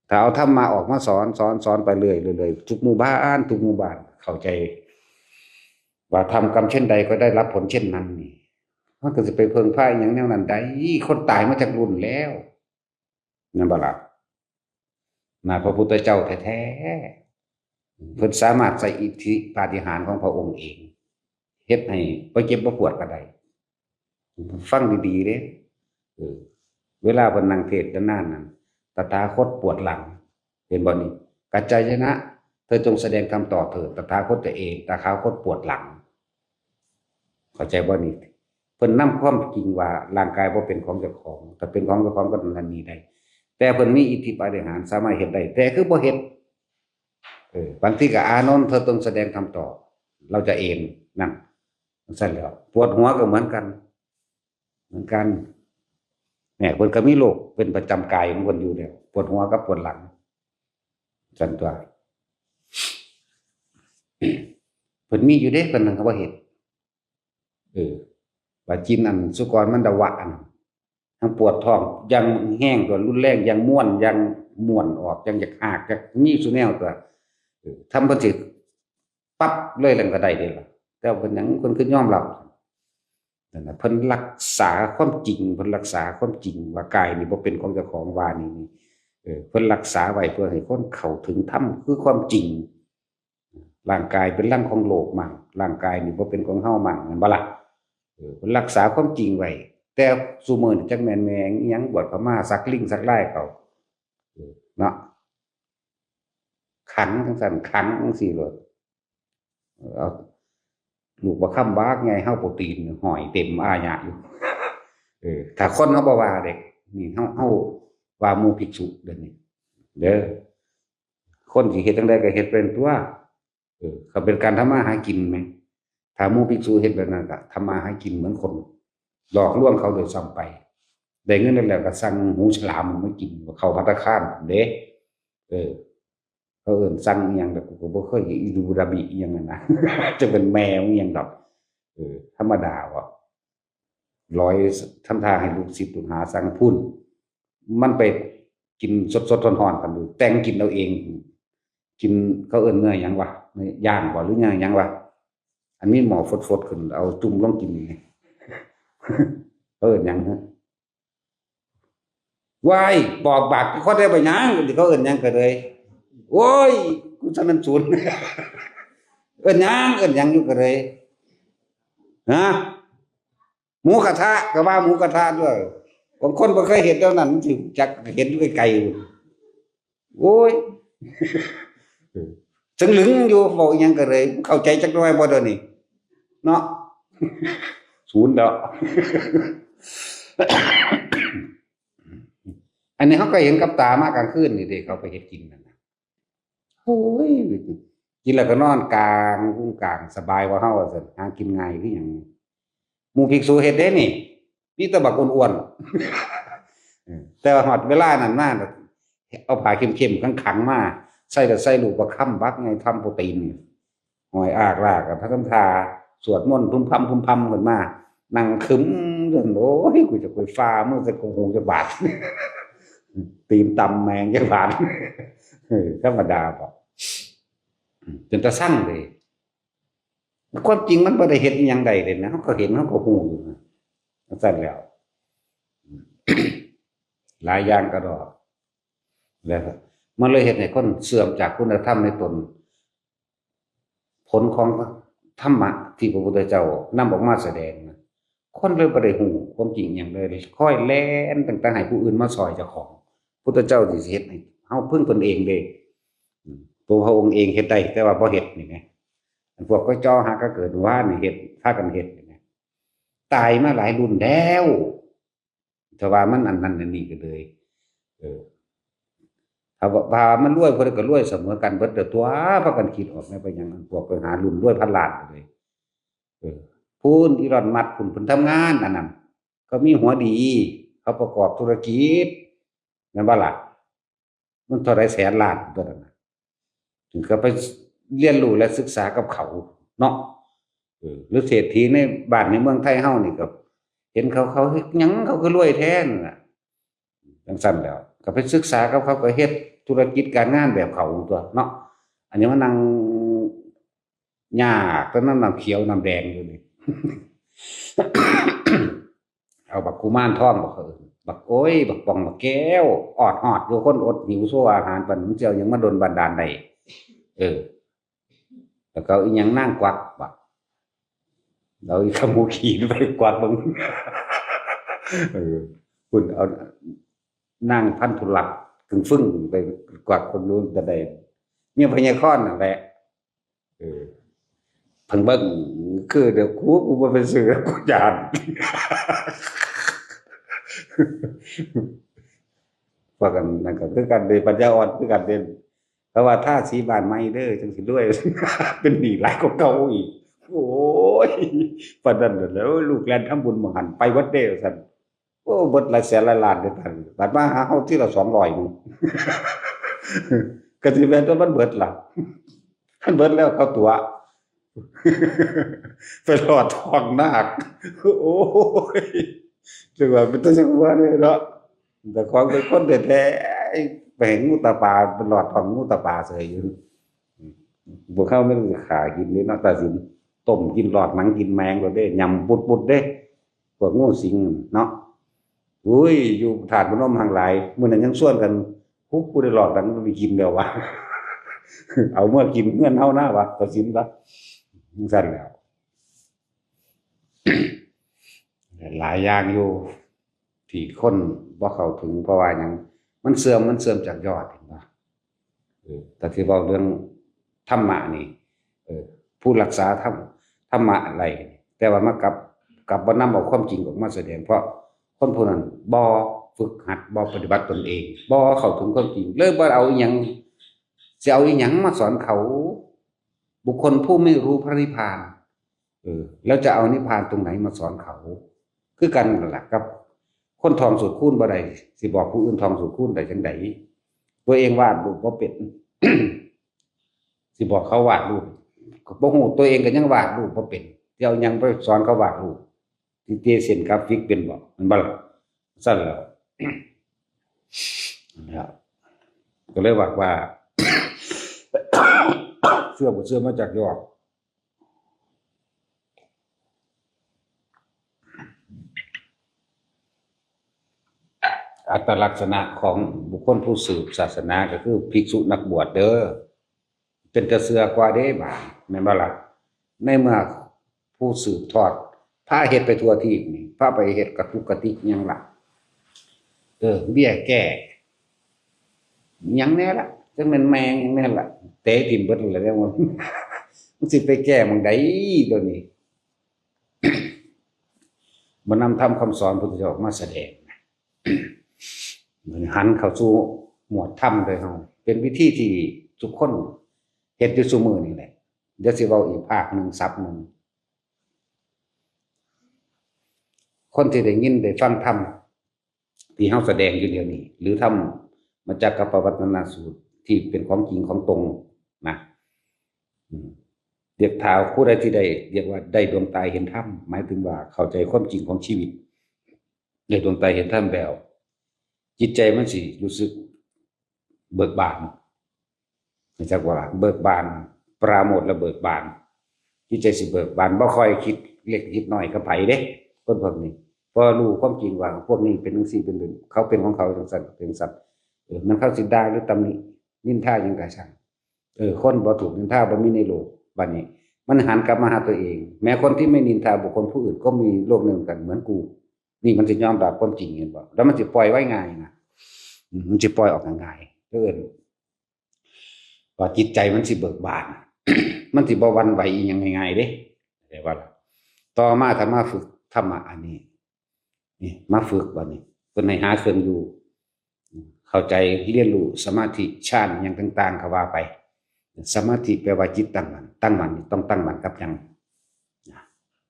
ถ้าเอาธรรมะออกมาสอน สอน สอนไปเรื่อยๆ เรื่อยๆ ทุกหมู่บ้าน ทุกหมู่บ้าน เข้าใจ ว่าทำกรรมเช่นใดก็ได้รับผลเช่นนั้นนี่ มันก็สิไปเพิ่งพาอิหยังแนวนั้นได้ คนตายมาจักรุ่นแล้ว นั่นบ่ล่ะ นะ พระพุทธเจ้าแท้ๆ เพิ่นสามารถใช้อิทธิปาฏิหาริย์ของพระองค์เอง เฮ็ดให้บ่เจ็บบ่ปวดก็ได้ ฟังดีๆเด้ เออ เวลาเพิ่นนั่งเทศน์นานๆนั่น ตถาคตปวดหลัง เห็นบ่นี่ กัจจายนะ เธอจงแสดงธรรมต่อเถิด ตถาคตเอง ตถาคตปวดหลัง เข้าใจบ่นี่ เพิ่นนำความจริงว่าร่างกายบ่เป็นของเจ้าของ ถ้าเป็นของเจ้าของก็นั่นนี่ได้ แต่เพิ่นมีอิทธิปาฏิหาริย์สามารถเฮ็ดได้ แต่คือบ่เฮ็ด เออ บางทีก็ อานนท์ เธอต้องแสดงธรรมต่อ เราจะเอน นั่น จั่งซั่นแหล้ว ปวดหัวก็เหมือนกัน เหมือนกัน เนี่ย เพิ่นก็มีโรคเป็นประจำกายของเพิ่นอยู่แล้ว ปวดหัวกับปวดหลัง จั่งซั่นตัว เพิ่นมีอยู่เด้ เพิ่นนั่นก็บ่เฮ็ด เออ ว่ากินอันสุกรมันดาวะอันนั้น ทั้งปวดท้องอย่างแฮง ก็รุนแรง อย่างม่วน อย่างม่วนออก อย่างอยากหาก อยากมีซุแนวตัว เออ ทำเพิ่นสิปั๊บเลย แล้วก็ได้เด้ล่ะ แต่เพิ่นหยัง เพิ่นคือยอมรับ นั่นน่ะ เพิ่นรักษาความจริง เพิ่นรักษาความจริงว่ากายนี่บ่เป็นของเจ้าของ ว่านี่ นี่ เออ เพิ่นรักษาไว้เพื่อให้คนเข้าถึงธรรม คือความจริง ร่างกายเป็นรังของโลกมั่ง ร่างกายนี่บ่เป็นของเฮามั่ง แม่นบ่ล่ะ เออ เพิ่นรักษาความจริงไว้ แต่ซุมื้อนี้จักแม่นแม่อิหยัง บวชเข้ามาสักลิงสักลายเขา เออ เนาะ ขังจั่งซั่น ขังจั่งซี้โลด เอาลูกบักคำบักใหญ่ เฮาโปรตีนห้อยเต็มอาญะอยู่ เออ ถ้าคนเฮาบ่ว่าเด้ นี่เฮา เฮาว่าหมู่ภิกษุเด้อนี่ เด้อ คนสิเฮ็ดจั่งใดก็เฮ็ดเป็นตัว เออ ก็เป็นการทำมาหากินแหม ถ้าหมู่ภิกษุเฮ็ดแบบนั้นก็ทำมาหากินเหมือนคน หลอกลวงเขาโดยซ้ำไป ได้เงินแล้วก็สั่งหูฉลามมากิน เข้าภัตตาคารเด้ เออ เขาเอิ้นสั่งอิหยัง แต่กูก็บ่เคยกิน อีดูดาบิอิหยังนั่นนะ จะเป็นแมวอิหยังดอก เออ ธรรมดาบ่ ร้อย ทำท่าให้ลูกศิษย์ลูกหาสั่งพุ้น มันไปกินสดๆร้อนๆกันอยู่ แต่งกินเอาเอง กิน เขาเอิ้นเนื้อหยังวะ เนื้อย่างบ่ หรือเนื้อหยังวะ อันนี้หมอฟดๆขึ้น เอาจุ่มลงกินนี่ เขาเอิ้นหยังฮะ ว้าย ปอกบากคนได้ไปหยัง เขาเอิ้นหยังก็เลย โอ้ย กูจะมันศูนย์ เอิ้นหยัง เอิ้นหยังอยู่ก็เลย ฮะ หมูกระทะ ก็ว่าหมูกระทะด้วย บางคนบ่เคยเห็นเท่านั้น สิจักเห็นอยู่ไกลๆ โอ้ย จังหลึงอยู่ เว้าอิหยังก็เลย เข้าใจจักหน่อยบ่เดี๋ยวนี้ เนาะ ศูนย์แล้ว อันนี้เขาก็เห็นกับตามากลางคืนนี่เด้ เขาไปเฮ็ดกินนั่นน่ะ โอ้ย กินแล้วก็นอนกลางกุ้งกลางสบายกว่าเฮาว่าซั่น หากินง่ายคือหยัง หมู่ภิกษุเฮ็ดเด้นี่ มีแต่บักอ้วนๆ เออ แต่ว่าฮอดเวลานั้นมา เอาผ้าเข้มๆ ขังๆ มา ใส่แล้วใส่ลูกประคำบักไง ทำโปรตีนนี่ ห้อยอากลากกับพระคำทา สวดมนต์พึมพำพึมพำขึ้นมา นั่งคึมจน โอ้ย กูจะไปฟ้ามึงจะกูหูจะบาด ตีนตำแมงจะบาด เออ ธรรมดาบ่ เป็นตาสั่งเลย ความจริงมันบ่ได้เฮ็ดอิหยังใดเลยนะ เขาก็เห็น เขาก็ฮู้อยู่นะ จั่งซั่นแล้ว หลายอย่างกะดอก แล้วมันเลยเฮ็ดให้คนเสื่อมจากคุณธรรมในตน ผลของธรรมะที่พระพุทธเจ้านำออกมาแสดงนะ คนเลยบ่ได้ฮู้ความจริงอิหยังเลย คอยแล่นตั้งแต่ให้ผู้อื่นมาซอยเจ้าของ พุทธเจ้าสิเฮ็ดให้เฮาพึ่งตนเองเด้ อืม ตัวพระองค์เองเฮ็ดได้ แต่ว่าบ่เฮ็ดนี่ไง อันพวกก็เจาะหาก็เกิดว่านี่เฮ็ด พากันเฮ็ดนี่ไง ตายมาหลายรุ่นแล้ว แต่ว่ามันอันนั้นอันนี้ก็เลย เออ ถ้าว่า ว่ามันรวย เพิ่นก็รวยเสมอกันเบิดเด้อตัว พากันคิดออกแนวไปหยัง อันพวกไปหารุ่นรวยพันล้านก็เลย เออ พู้นอีลอนมัสก์พู้น เพิ่นทำงานอันนั้น เขามีหัวดี เขาประกอบธุรกิจ แม่นบ่ล่ะ มันเท่าใดแสนล้านตัวนั้นน่ะ ถึงก็ไปเรียนรู้และศึกษากับเขาเนาะ เออ หรือเศรษฐีในบ้านในเมืองไทยเฮานี่ก็ เห็นเขา เขาเฮ็ดหยังเขาก็รวยแท้นั่นน่ะ จั่งซั่นแหล้ว ก็ไปศึกษากับเขา ก็เฮ็ดธุรกิจการงานแบบเขาตัวเนาะ อันนี้มานั่งยาก แต่น้ำ น้ำเขียวน้ำแดงอยู่นี่ เอาบักกุมารทอง บักเขาเอิ้น บัก โอ้ย บักป่อง บักแก้ว ออดหอดอยู่ คนอดหิวโซอาหารปานนั้น มันสิเอาหยังมาดลบันดาลได้ เออ แล้วก็เอาอีหยังนางกวักบัก เอาอีขมูขี่ไปกวักเบิ่ง เออ คุณเอานางพันธุรักษ์กึ่งฟึ่งไปกวักคนนู้นก็ได้ เนี่ยพญาคอนนั่นแหละ เออ เพิ่งเบิ่ง คือเดี๋ยวกู กูบ่ไปซื้อ กูย้าน พวกกันนั่นก็คือกันเด้ ปัญญาอ่อนคือกันเด้ เพราะว่าทาสีบ้านใหม่เด้อ จั่งสิรวย เป็นหนี้หลายกว่าเก่าอีก โอ้ย ปานนั้นแหละ ลูกแล่นทำบุญหม่องหั้น ไปวัดเด้อ ซั่น โอ้ เบิดหลายแสนหลายล้านเด้อ บัดมาหาเฮาทีละสองร้อยหนึ่ง ก็สิแม่นตัวมันเบิดล่ะ มันเบิดแล้วเขาตั๋ว ไปหลอดท้องนาค โอ้ย จั่งว่าเป็นตาจั่งว่าเนี่ยเนาะ แต่ของเป็นคนแท้ๆ ไปเห็นงูตาปลา ไปหลอดท้องงูตาปลาเสยอยู่ พวกเขาไม่ได้ขากินเลยเนาะ ตาสินต้มกินหลอดหนังกินแมงเลยเด้ ยำปุดๆ เด้ พวกงูสิงเนาะ อุ้ย อยู่ธาตุพนมห่างหลาย มื้อนั้นยังชวนกัน ฮุบ กูได้หลอดหนังมันไปกินแล้ววะ เอาเมื่อกินเฮือนเฮานะวะ ตาสินวะ จั่งซั่นแหล้ว หลายอย่างอยู่ ที่คนบ่เข้าถึง เพราะว่าหยัง มันเสื่อม มันเสื่อมจากยอด เห็นบ่ เออ แต่ที่เว้าเรื่องธรรมะนี่ เออ ผู้รักษาธรรม ธรรมะอะไร แต่ว่ามากลับ กลับบ่นำเอาความจริงออกมาแสดง เพราะคนผู้นั้นบ่ฝึกหัด บ่ปฏิบัติตนเอง บ่เข้าถึงความจริง เลยบ่เอาอิหยัง สิเอาอิหยังมาสอนเขา บุคคลผู้ไม่รู้พระนิพพาน เออ แล้วจะเอานิพพานตรงไหนมาสอนเขา คือกันนั่นแหละครับ คนท่องสูตรคูณบ่ได้ สิบอกผู้อื่นท่องสูตรคูณได้จั่งใด ตัวเองวาดรูปบ่เป็น สิบอกเขาวาดรูป ก็บ่ฮู้ ตัวเองก็ยังวาดรูปบ่เป็น สิเอาหยังไปสอนเขาวาดรูป ที่เตะเส้นกราฟิกเป็นบ่ แม่นบ่ล่ะ ซั่นแหล้ว นะครับ ก็เลยว่า ว่า เชื่อบ่เชื่อมาจากยอด อัตลักษณะของบุคคลผู้สืบศาสนาก็คือภิกษุนักบวชเด้อ เป็นตาเชื่อกว่าเด้บาด แม่นบ่ล่ะ ในเมื่อผู้สืบทอดพาเฮ็ดไปทั่วทีปนี่ พาไปเฮ็ดกระตุกกระติกหยังล่ะ เออ เบี้ยแก้ หยังแน่ล่ะ จักแม่นแม่งหยังแน่ล่ะ เตะถิ่มเบิดเลยเรื่องมัน มันสิไปแก้หม่องใด ตัวนี้ บ่นำธรรมคำสอนพุทธเจ้ามาแสดง หันเข้าสู่หมวดธรรมโดยเฮา เป็นวิธีที่ทุกคนเฮ็ดอยู่ซุมื้อนี่แหละ เดี๋ยวสิเว้าอีกภาคหนึ่ง ศัพท์หนึ่ง คนที่ได้ยินได้ฟังธรรม ที่เฮาแสดงอยู่เดี๋ยวนี้ หรือธรรมมัจจกปวัตตนสูตร ที่เป็นของจริงของตรงนะ อืม เรียกถ้าผู้ใดที่ได้ เรียกว่าได้ดวงตาเห็นธรรม หมายถึงว่าเข้าใจความจริงของชีวิต ได้ดวงตาเห็นธรรมแล้ว จิตใจมันสิรู้สึกเบิกบาน รู้จักบ่ล่ะ เบิกบาน ปราโมทย์และเบิกบาน จิตใจสิเบิกบาน บ่ค่อยคิดเล็กคิดน้อยกับไผเด้ คนพวกนี้ เพราะรู้ความจริงว่าพวกนี้เป็นจังซี่ เป็นแบบ เขาเป็นของเขาจังซั่น เป็นจังซั่น เออ มันเขาสิด่าหรือตำหนินินทาหยังก็ช่าง เออ คนบ่ถูกนินทาบ่มีในโลก บัดนี้ มันหันกลับมาหาตัวเอง แม้คนที่ไม่นินทาบุคคลผู้อื่นก็มีโลกหนึ่งกันเหมือนกู นี่มันสิยอมรับความจริง เห็นบ่ แล้วมันสิปล่อยไว้ง่ายนะ อืม มันสิปล่อยออกง่ายๆ เอิ้นว่าจิตใจมันสิเบิกบาน มันสิบ่หวั่นไหวอีหยังง่ายๆ เด้ เข้าใจบ่ล่ะ ต่อมาถ้ามาฝึกธรรมะอันนี้ นี่ มาฝึกบัดนี้ เพิ่นให้หาเครื่องอยู่ เข้าใจ เรียนรู้สมาธิ ฌาน หยังต่างๆ ก็ว่าไป สมาธิแปลว่าจิตตั้งมั่น ตั้งมั่นนี่ต้องตั้งมั่นกับหยัง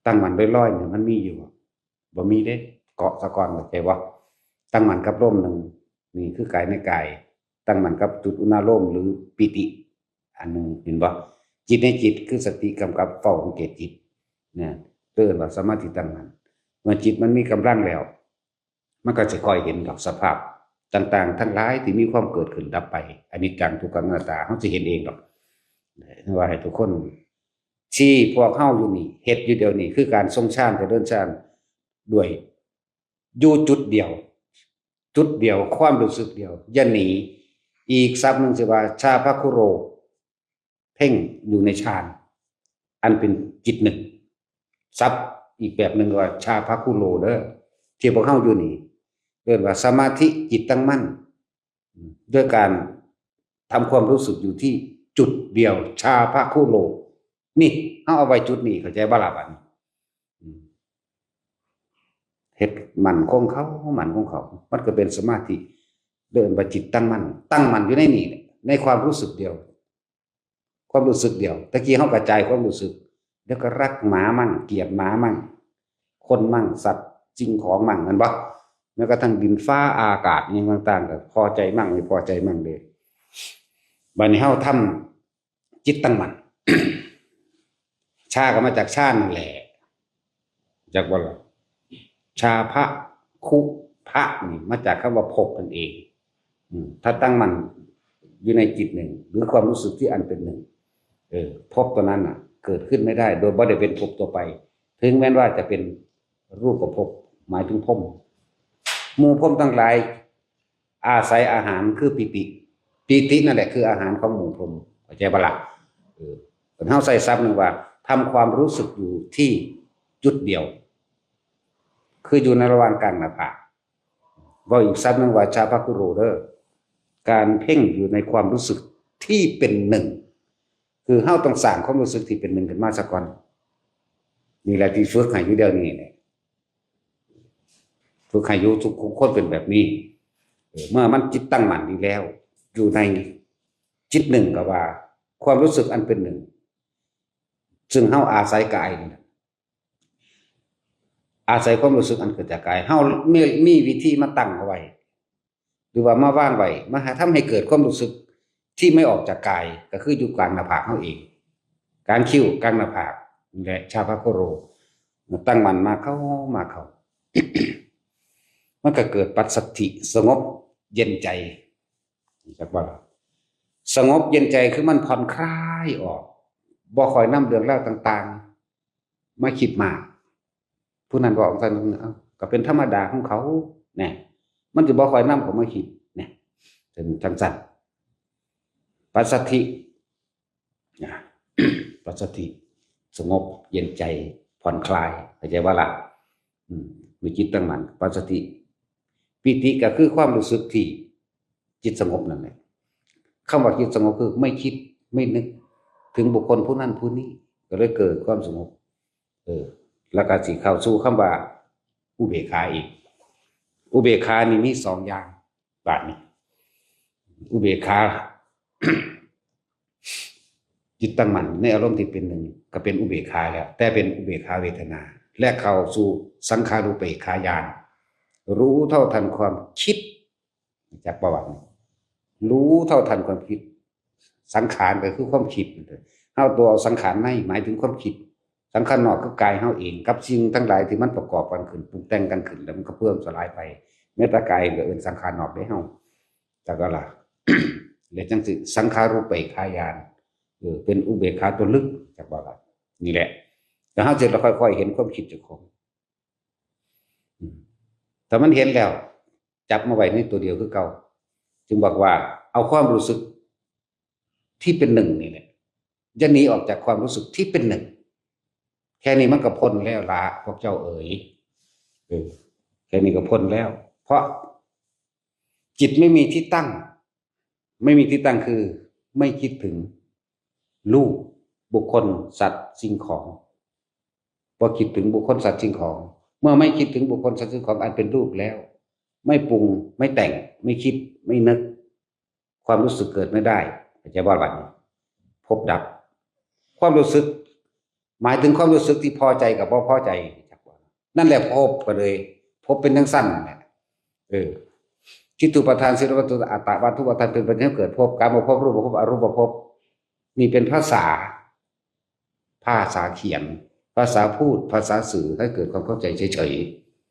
ตั้งมั่นลอยๆ เนี่ยมันมีอยู่บ่ บ่มีเด้ เกาะซะก่อน เข้าใจบ่ ตั้งมั่นกับลมหนึ่ง นี่คือกายในกาย ตั้งมั่นกับจุดอุณาโลมหรือปีติ อันหนึ่ง เห็นบ่ จิตในจิตคือสติกำกับเฝ้าสังเกตจิต เนี่ย เอิ้นว่าสมาธิตั้งมั่น เมื่อจิตมันมีกำลังแล้ว มันก็จะค่อยเห็นดอกสภาพต่างๆ ทั้งหลายที่มีความเกิดขึ้นดับไป อนิจจัง ทุกขัง อนัตตา เฮาสิเห็นเองดอก ว่าให้ทุกคน ที่พวกเฮาอยู่นี่ เฮ็ดอยู่เดี๋ยวนี้ คือการทรงฌาน เจริญฌาน ด้วย อยู่จุดเดียว จุดเดียว ความรู้สึกเดียว อย่าหนี อีกศัพท์หนึ่งสิว่า ชาพคุโร เพ่งอยู่ในฌาน อันเป็นจิตหนึ่ง ศัพท์อีกแบบหนึ่งว่า ชาพคุโร เด้อ ที่พวกเฮาอยู่นี่ เอิ้นว่าสมาธิจิตตั้งมั่น ด้วยการทำความรู้สึกอยู่ที่จุดเดียว ชาพคุโร นี่ เฮาเอาไว้จุดนี้ เข้าใจบ่ล่ะบัดนี้ อืม เฮ็ดมั่นคงเข้า มั่นคงเข้า มันก็เป็นสมาธิ เอิ้นว่าจิตตั้งมั่น ตั้งมั่นอยู่ในนี่แหละ ในความรู้สึกเดียว ความรู้สึกเดียว ตะกี้เฮากระจายความรู้สึก เดี๋ยวก็รักหมามั่ง เกลียดหมามั่ง คนมั่ง สัตว์ สิ่งของมั่ง แม่นบ่ แม้กระทั่งดินฟ้าอากาศอิหยังต่างๆ ก็พอใจมั่ง ไม่พอใจมั่งเด้ บัดนี้เฮาทำจิตตั้งมั่น ชาก็มาจากฌานนั่นแหละ จักบ่ล่ะ ชาพะคุพะนี่มาจากคำว่าภพนั่นเอง อืม ถ้าตั้งมั่นอยู่ในจิตหนึ่ง หรือความรู้สึกที่อันเป็นหนึ่ง เออ ภพตัวนั้นน่ะ เกิดขึ้นไม่ได้ โดยบ่ได้เป็นภพตัวไป ถึงแม้ว่าจะเป็นรูปภพ หมายถึงพรหม หมู่พรหมทั้งหลาย อาศัยอาหารคือปีติ ปีตินั่นแหละคืออาหารของหมู่พรหม เข้าใจบ่ล่ะ เออ เฮาใส่ศัพท์หนึ่งว่า ทำความรู้สึกอยู่ที่จุดเดียว คืออยู่ในระหว่างกลางหน้าผาก เว้าอีกศัพท์หนึ่งว่า ชาพคุโร เด้อ การเพ่งอยู่ในความรู้สึกที่เป็นหนึ่ง คือเฮาต้องสร้างความรู้สึกที่เป็นหนึ่งขึ้นมาซะก่อน นี่แหละที่ฝึกให้อยู่เดี๋ยวนี้เนี่ย ฝึกให้อยู่ทุกคนเป็นแบบนี้ เออ เมื่อมันจิตตั้งมั่นดีแล้ว อยู่ในจิตหนึ่งก็ว่า ความรู้สึกอันเป็นหนึ่ง ซึ่งเฮาอาศัยกายนี่แหละ อาศัยความรู้สึกอันเกิดจากกาย เฮามี มีวิธีมาตั้งเอาไว้ หรือว่ามาวางไว้ มาทำให้เกิดความรู้สึกที่ไม่ออกจากกาย ก็คืออยู่กลางหน้าผากเฮาเอง กลางคิ้ว กลางหน้าผาก และชาพคุโร ตั้งมั่นมากเข้า มากเข้า มันก็เกิดปัสสัทธิ สงบเย็นใจ จักว่าล่ะ สงบเย็นใจคือมันผ่อนคลายออก บ่ค่อยนำเรื่องราวต่างๆ มาคิดมาก ผู้นั้นบอกจั่งซั่น เอ้า ก็เป็นธรรมดาของเขา แหน่ มันสิบ่ค่อยนำเขามาคิด แหน่ เป็นจั่งซั่น ปัสสัทธิ นะ ปัสสัทธิ สงบเย็นใจ ผ่อนคลาย เข้าใจบ่ล่ะ อืม มีจิตตั้งมั่น ปัสสัทธิ ปีติก็คือความรู้สึกที่จิตสงบนั่นแหละ คำว่าจิตสงบคือไม่คิด ไม่นึกถึงบุคคลผู้นั้นผู้นี้ ก็เลยเกิดความสงบ เออ แล้วก็สิเข้าสู่คำว่าอุเบกขาอีก อุเบกขานี่มีสองอย่าง บาดนี้ อุเบกขา จิตตั้งมั่นในอารมณ์ที่เป็นหนึ่ง ก็เป็นอุเบกขาแล้ว แต่เป็นอุเบกขาเวทนา และเข้าสู่สังขารูปเปกขาญาณ รู้เท่าทันความคิด จากประวัติ รู้เท่าทันความคิด สังขารก็คือความคิดนั่นเอง เฮาตัวเอาสังขารในหมายถึงความคิด สังขารนอกคือกายเฮาเอง กับสิ่งทั้งหลายที่มันประกอบกันขึ้น ปรุงแต่งกันขึ้น แล้วมันก็เพิ่มสลายไป แม้แต่กายก็เอิ้นสังขารนอกเด้เฮา จักว่าล่ะ และจั่งสิสังขารูปเปกขาญาณ เออ เป็นอุเบกขาตัวลึก จักว่าล่ะ นี่แหละ แล้วเฮาสิค่อยๆเห็นความคิดเจ้าของ อืม ถ้ามันเห็นแล้ว จับมาไว้ในตัวเดียวคือเก่า จึงบอกว่าเอาความรู้สึกที่เป็นหนึ่งนี่แหละ อย่าหนีออกจากความรู้สึกที่เป็นหนึ่ง แค่นี้มันก็พ้นแล้วละ พวกเจ้าเอ๋ย เออ แค่นี้ก็พ้นแล้ว เพราะจิตไม่มีที่ตั้ง ไม่มีที่ตั้งคือไม่คิดถึงรูป บุคคล สัตว์ สิ่งของ บ่คิดถึงบุคคล สัตว์ สิ่งของ เมื่อไม่คิดถึงบุคคล สัตว์ สิ่งของอันเป็นรูปแล้ว ไม่ปรุง ไม่แต่ง ไม่คิด ไม่นึก ความรู้สึกเกิดไม่ได้ เข้าใจบ่ล่ะ ภพดับ ความรู้สึก หมายถึงความรู้สึกที่พอใจกับบ่พอใจ นั่นแหละภพ ก็เลย ภพเป็นจั่งซั่นนั่นแหละ เออ จิตตุปาทาน สัญญาวัตถุ สังขารวัตถุ อัตตวัตถุ อุปาทานเป็นปัจจัยให้เกิดภพ กามภพ รูปภพ อรูปภพ นี่เป็นภาษา ภาษาเขียน ภาษาพูด ภาษาสื่อให้เกิดความเข้าใจเฉย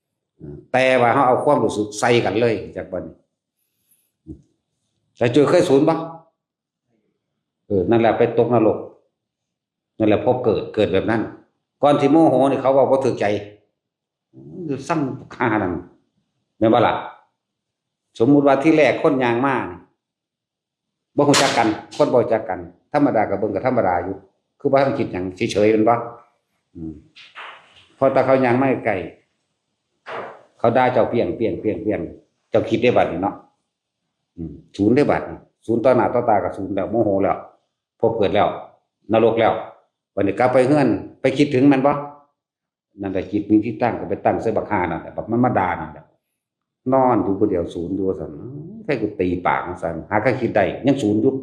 ๆ แต่ว่าเฮาเอาความรู้สึกใส่กันเลย จักบัดนี้ แต่เจ้าเคยศูนย์บ่ เออ นั่นแหละไปตกนรก นั่นแหละภพเกิด เกิดแบบนั้น ก่อนที่โมโหนี่เขาเว้าบ่ถืกใจ อืม สั่งฆ่านั่น แม่นบ่ล่ะ สมมุติว่าที่แรกคนย่างมานี่ บ่รู้จักกัน คนบ่รู้จักกัน ธรรมดาก็เบิ่งก็ธรรมดาอยู่ คือบ่ทันคิดหยัง เฉยๆ แม่นบ่ อืม พอแต่เขาย่างมาใกล้ เขาด่าเจ้าเปี้ยง เปี้ยง เปี้ยง เปี้ยง เจ้าคิดได้บัดนี้เนาะ อืม ศูนย์ได้บัดนี้ ศูนย์ต่อหน้าต่อตาก็ศูนย์แล้ว โมโหแล้ว ภพเกิดแล้ว นรกแล้ว บัดนี้กลับไปเฮือน ไปคิดถึงมันบ่ นั่นแหละจิตมีที่ตั้งก็ไปตั้งใส่บักห่านั่นแหละ บักมันมาด่านั่นแหละ นอนอยู่ผู้เดียวศูนย์อยู่ว่าซั่น ใครกูตีปากมันซั่น หาก็คิดได้ ยังศูนย์อยู่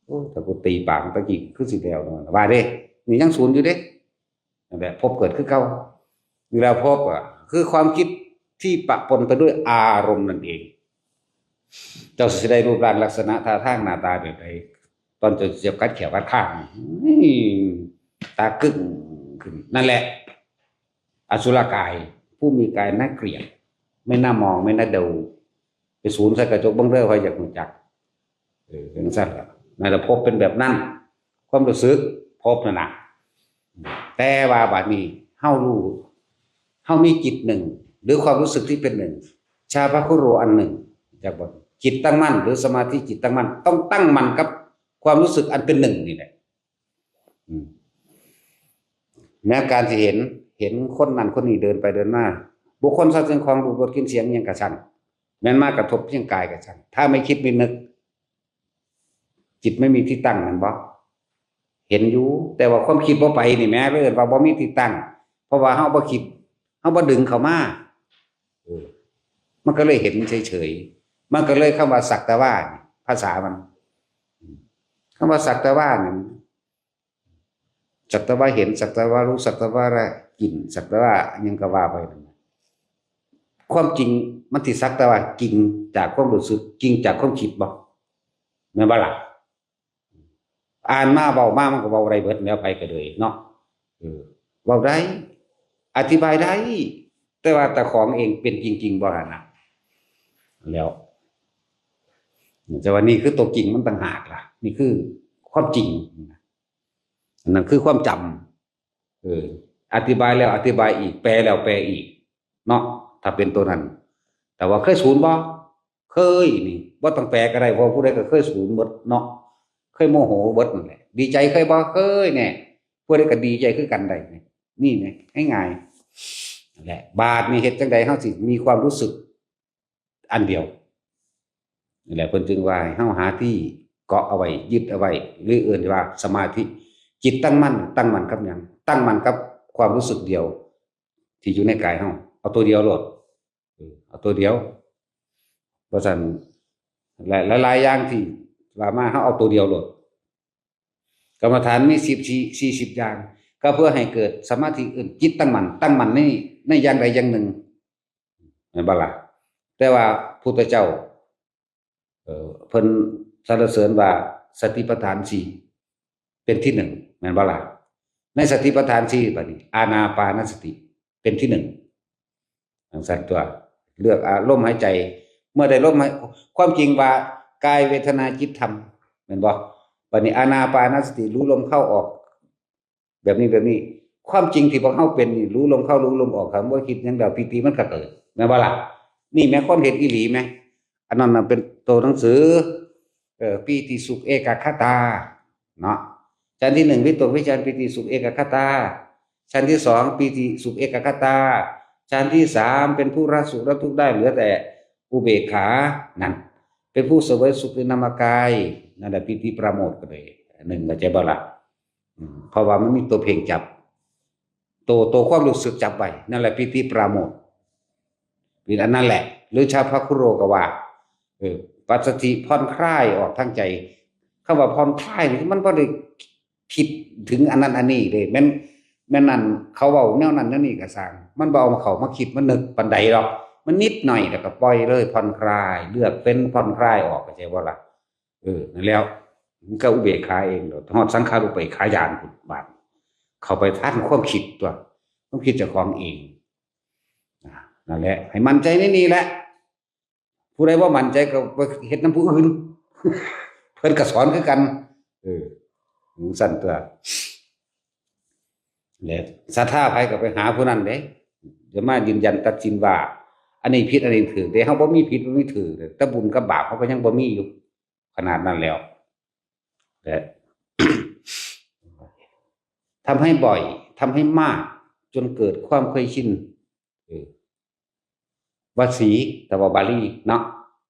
โอ้ ถ้ากูตีปากมันตะกี้คือสิแล้วนั่นว่าเด้ นี่ยังศูนย์อยู่เด้ นั่นแหละ ภพเกิดคือเก่า นี่แหละภพอะ คือความคิดที่ปะปนไปด้วยอารมณ์นั่นเอง เจ้าสิได้รูปร่างลักษณะท่าทางหน้าตาแบบใด ตอนเจ้าเสียบกัดแขวกัดข้าง นี่ ตากึ่งขึ้น นั่นแหละ อสุรกาย ผู้มีกายน่าเกลียด ไม่น่ามอง ไม่น่าดู ไปศูนย์ใส่กระจกเบิ่งเด้อ ใครอยากรู้จัก เออ เป็นจั่งซั่นล่ะ นั่นแหละภพเป็นแบบนั้น ความรู้สึก ภพนั่นน่ะ แต่ว่าบัดนี้ เฮารู้ เฮามีจิตหนึ่ง หรือความรู้สึกที่เป็นหนึ่ง ฉัพพะคุโรอันหนึ่ง จักบ่ จิตตั้งมั่น หรือสมาธิจิตตั้งมั่น ต้องตั้งมั่นกับความรู้สึกอันเป็นหนึ่งนี่แหละ อืม แม้การที่เห็น เห็นคนนั้นคนนี้เดินไปเดินมา บุคคล สัตว์ สิ่งของ รูป รส กลิ่น เสียง อิหยังกะซั่ง แม่นมากระทบเพียงกายกะซั่ง ถ้าไม่คิดไม่นึก จิตไม่มีที่ตั้ง แม่นบ่ เห็นอยู่ แต่ว่าความคิดบ่ไปนี่แหม เลยเอิ้นว่าบ่มีที่ตั้ง เพราะว่าเฮาบ่คิด เฮาบ่ดึงเข้ามา เออ มันก็เลยเห็นเฉยๆ มันก็เลยคำว่าสักแต่ว่านี่ ภาษามัน คำว่าสักแต่ว่านี่ สักแต่ว่าเห็น สักแต่ว่ารู้ สักแต่ว่าได้กลิ่น สักแต่ว่าอิหยังก็ว่าไปนั่นน่ะ ความจริงมันสิสักแต่ว่าจริงจากความรู้สึก จริงจากความคิดบ่ แม่นบ่ล่ะ อ่านมาเว้ามามันก็เว้าได้เบิดแล้ว ไผก็เลยเนาะ เออ เว้าได้ อธิบายได้ แต่ว่าแต่ของเองเป็นจริงๆบ่หั่นนะ แล้ว แต่ว่านี่คือตัวจริงมันต่างหากล่ะ นี่คือความจริง นั่นคือความจำ เออ อธิบายแล้วอธิบายอีก แปลแล้วแปลอีก เนาะ ถ้าเป็นตัวนั้น แต่ว่าเคยศูนย์บ่ เคยนี่ บ่ต้องแปลก็ได้ เพราะผู้ใดก็เคยศูนย์หมดเนาะ เคยโมโหเบิดนั่นแหละ ดีใจเคยบ่ เคยแน่ ผู้ใดก็ดีใจคือกันได้นี่ นี่ไง ง่ายๆ นั่นแหละ บาดนี่เฮ็ดจั่งใดเฮาสิมีความรู้สึกอันเดียว นี่แหละเพิ่นจึงว่าให้เฮาหาที่เกาะเอาไว้ ยึดเอาไว้ หรือเอิ้นว่าสมาธิ จิตตั้งมั่น ตั้งมั่นกับหยัง ตั้งมั่นกับความรู้สึกเดียว ที่อยู่ในกายเฮา เอาตัวเดียวโลด เออ เอาตัวเดียว ว่าซั่น และหลายๆอย่างที่ว่ามา เฮาเอาตัวเดียวโลด กรรมฐานมีสิบ สี่ สี่สิบอย่าง ก็เพื่อให้เกิดสมาธิเอิ้นจิตตั้งมั่น ตั้งมั่นใน ในอย่างใดอย่างหนึ่ง แม่นบ่ล่ะ แต่ว่าพุทธเจ้า เอ่อ เพิ่นสรรเสริญว่าสติปัฏฐานสี่เป็นที่หนึ่ง แม่นบ่ล่ะ ในสติปัฏฐานสี่ บัดนี้ อานาปานสติเป็นที่หนึ่ง จั่งซั่นตัว เลือกอารมณ์หายใจ เมื่อได้ลมหาย ความจริงว่ากายเวทนาจิตธรรม แม่นบ่ บัดนี้อานาปานสติรู้ลมเข้าออก แบบนี้ แบบนี้ ความจริงที่พวกเฮาเป็นนี่ รู้ลมเข้า รู้ลมออก คันบ่คิดหยังแล้ว ปีติมันก็เกิด แม่นบ่ล่ะ นี่แม่นความเห็นอีหลีแม่น อันนั้นน่ะเป็นตัวหนังสือ เอ่อ ปีติสุขเอกัคคตา เนาะ ชั้นที่หนึ่ง วิตกวิจารปีติสุขเอกัคคตา ชั้นที่สอง ปีติสุขเอกัคคตา ชั้นที่สาม เป็นผู้ละสุขละทุกข์ได้ เหลือแต่อุเบกขา นั่น เป็นผู้เสวยสุขในนามกาย นั่นแหละปีติปราโมทย์ก็เลย หนึ่ง เข้าใจบ่ล่ะ อืม เพราะว่ามันมีตัวเพ่งจับ ตัว ตัวความรู้สึกจับไว้ นั่นแหละปีติปราโมทย์ เป็นอันนั้นแหละ หรือชาพคุโรก็ว่า เออ ปัสสติผ่อนคลายออกทางใจ คำว่าผ่อนคลายนี่มันบ่ได้คิดถึงอันนั้นอันนี้เด้ แม่น แม่นนั่นเขาเว้าแนวนั้นแนวนี้ก็ซ่าง มันบ่เอามาเข้ามาคิดมานึกปานใดดอก มันนิดหน่อยแล้วก็ปล่อยเลย ผ่อนคลาย เลือกเป็นผ่อนคลายออก เข้าใจบ่ล่ะ เออ นั่นแล้ว มันก็อุเบกขาเองดอก ฮอดสังขารุปเบกขาญาณพุ้นบาด เข้าไปทันความคิดตัว ความคิดเจ้าของเอง อ่า นั่นแหละ ให้มั่นใจในนี่แหละ ผู้ใดบ่มั่นใจก็ไปเฮ็ดนำผู้อื่น เพิ่นก็สอนคือกัน เออ จั่งซั่นตัว และศรัทธาไผก็ไปหาผู้นั้นเด้ อย่ามายืนยันตัดสินว่า อันนี้ผิด อันนี้ถูกเด้ เฮาบ่มีผิด บ่มีถูกเด้ แต่บุญกับบาปเฮาก็ยังบ่มีอยู่ ขนาดนั้นแล้ว และ ทำให้บ่อย ทำให้มาก จนเกิดความเคยชิน เออ วสี แต่ว่าบาลีเนาะ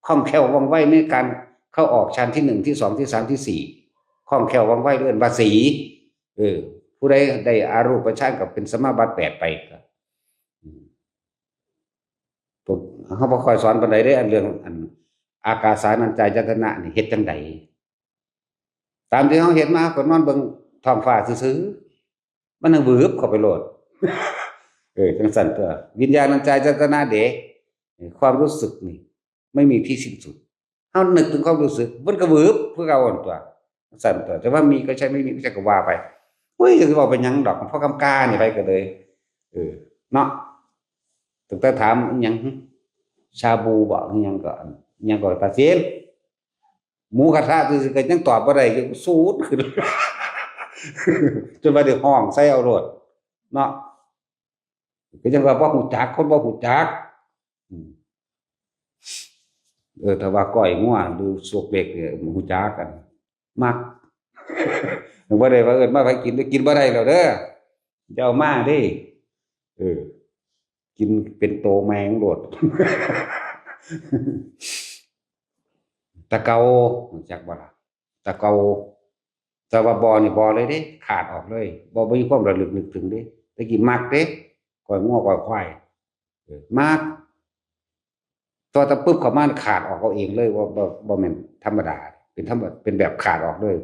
คล่องแคล่วว่องไวในการเข้าออกฌานที่หนึ่ง ที่สอง ที่สาม ที่สี่ คล่องแคล่วว่องไว เอิ้นวสี เออ ผู้ใดได้อารูปฌานก็เป็นสัมมาบัติแปดไปก็ อืม พวกเฮาบ่ค่อยสอนปานใดเด้ อันเรื่อง อันอากาสานัญจายตนะนี่เฮ็ดจั่งใด ตามที่เฮาเฮ็ดมา ก็นอนเบิ่งท้องฟ้าซื่อๆ มันนั่งวืบเข้าไปโลด เออ จั่งซั่นตัว วิญญาณัญจายตนะเด้ ความรู้สึกนี่ ไม่มีที่สิ้นสุด เฮานึกถึงความรู้สึก มันก็วืบคือเก่าหั่นตัว จั่งซั่นตัว แต่ว่ามีก็ใช่ ไม่มีก็ใช่ก็ว่าไป อุ้ย จะสิเว้าไปหยังดอก เพราะกำกานี่ไปก็เลย เออ เนาะ ตั้งแต่ถามอิหยัง ชาบูบ่ อิหยังก็ อิหยังก็ ตาเซน หมูกระทะซื่อๆ ก็ยังตอบบ่ได้อยู่ สูดขึ้น จนว่าได้ฮ้องใส่เอาโลด เนาะ ก็ยังว่าบ่ฮู้จัก คนบ่ฮู้จัก อืม เออ ถ้าว่าก้อยงัวหรือสวกเล็กเนี่ย ฮู้จักกัน มัก บ่ได้ว่าเอิ้นมาให้กิน กินบ่ได้แล้วเด้อ อย่าเอามาเด้ เออ กินเป็นโตแมงโลด ตะเกา รู้จักบ่ล่ะ ตะเกา แต่ว่าบ่นี่บ่เลยเด้ ขาดออกเลย บ่ บ่มีความระลึกนึกถึงเด้ แต่กี้มักเด้ ก้อยงัวก้อยควาย เออ มัก ต่อแต่ปุ๊บเข้ามาขาดออกเอาเองเลย บ่ บ่ บ่แม่นธรรมดา เป็นธรรม เป็นแบบขาดออกเลย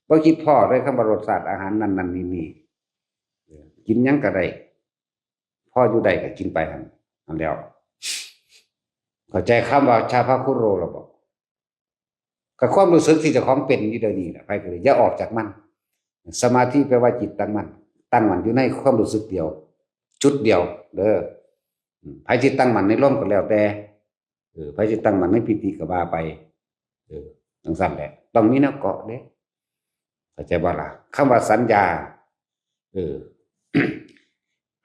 บ่คิดพ้อเลยคำว่ารสชาติอาหารนั่นนั่นนี่นี่ เออ กินหยังก็ได้ พออยู่ได้ก็กินไปหั่น นั่นแล้ว เข้าใจคำว่าชาพคุโรแล้วบ่ กับความรู้สึกที่เจ้าของเป็นอยู่เดี๋ยวนี้แหละ ไผก็เลยอย่าออกจากมัน สมาธิแปลว่าจิตตั้งมั่น ตั้งมั่นอยู่ในความรู้สึกเดียว จุดเดียวเด้อ อืม ไผสิตั้งมั่นในลมก็แล้วแต่ เออ ไผสิตั้งมั่นในปีติก็ว่าไป เออ จั่งซั้นแหละ ต้องมีแนวเกาะเด้ เข้าใจบ่ล่ะ คำว่าสัญญา เออ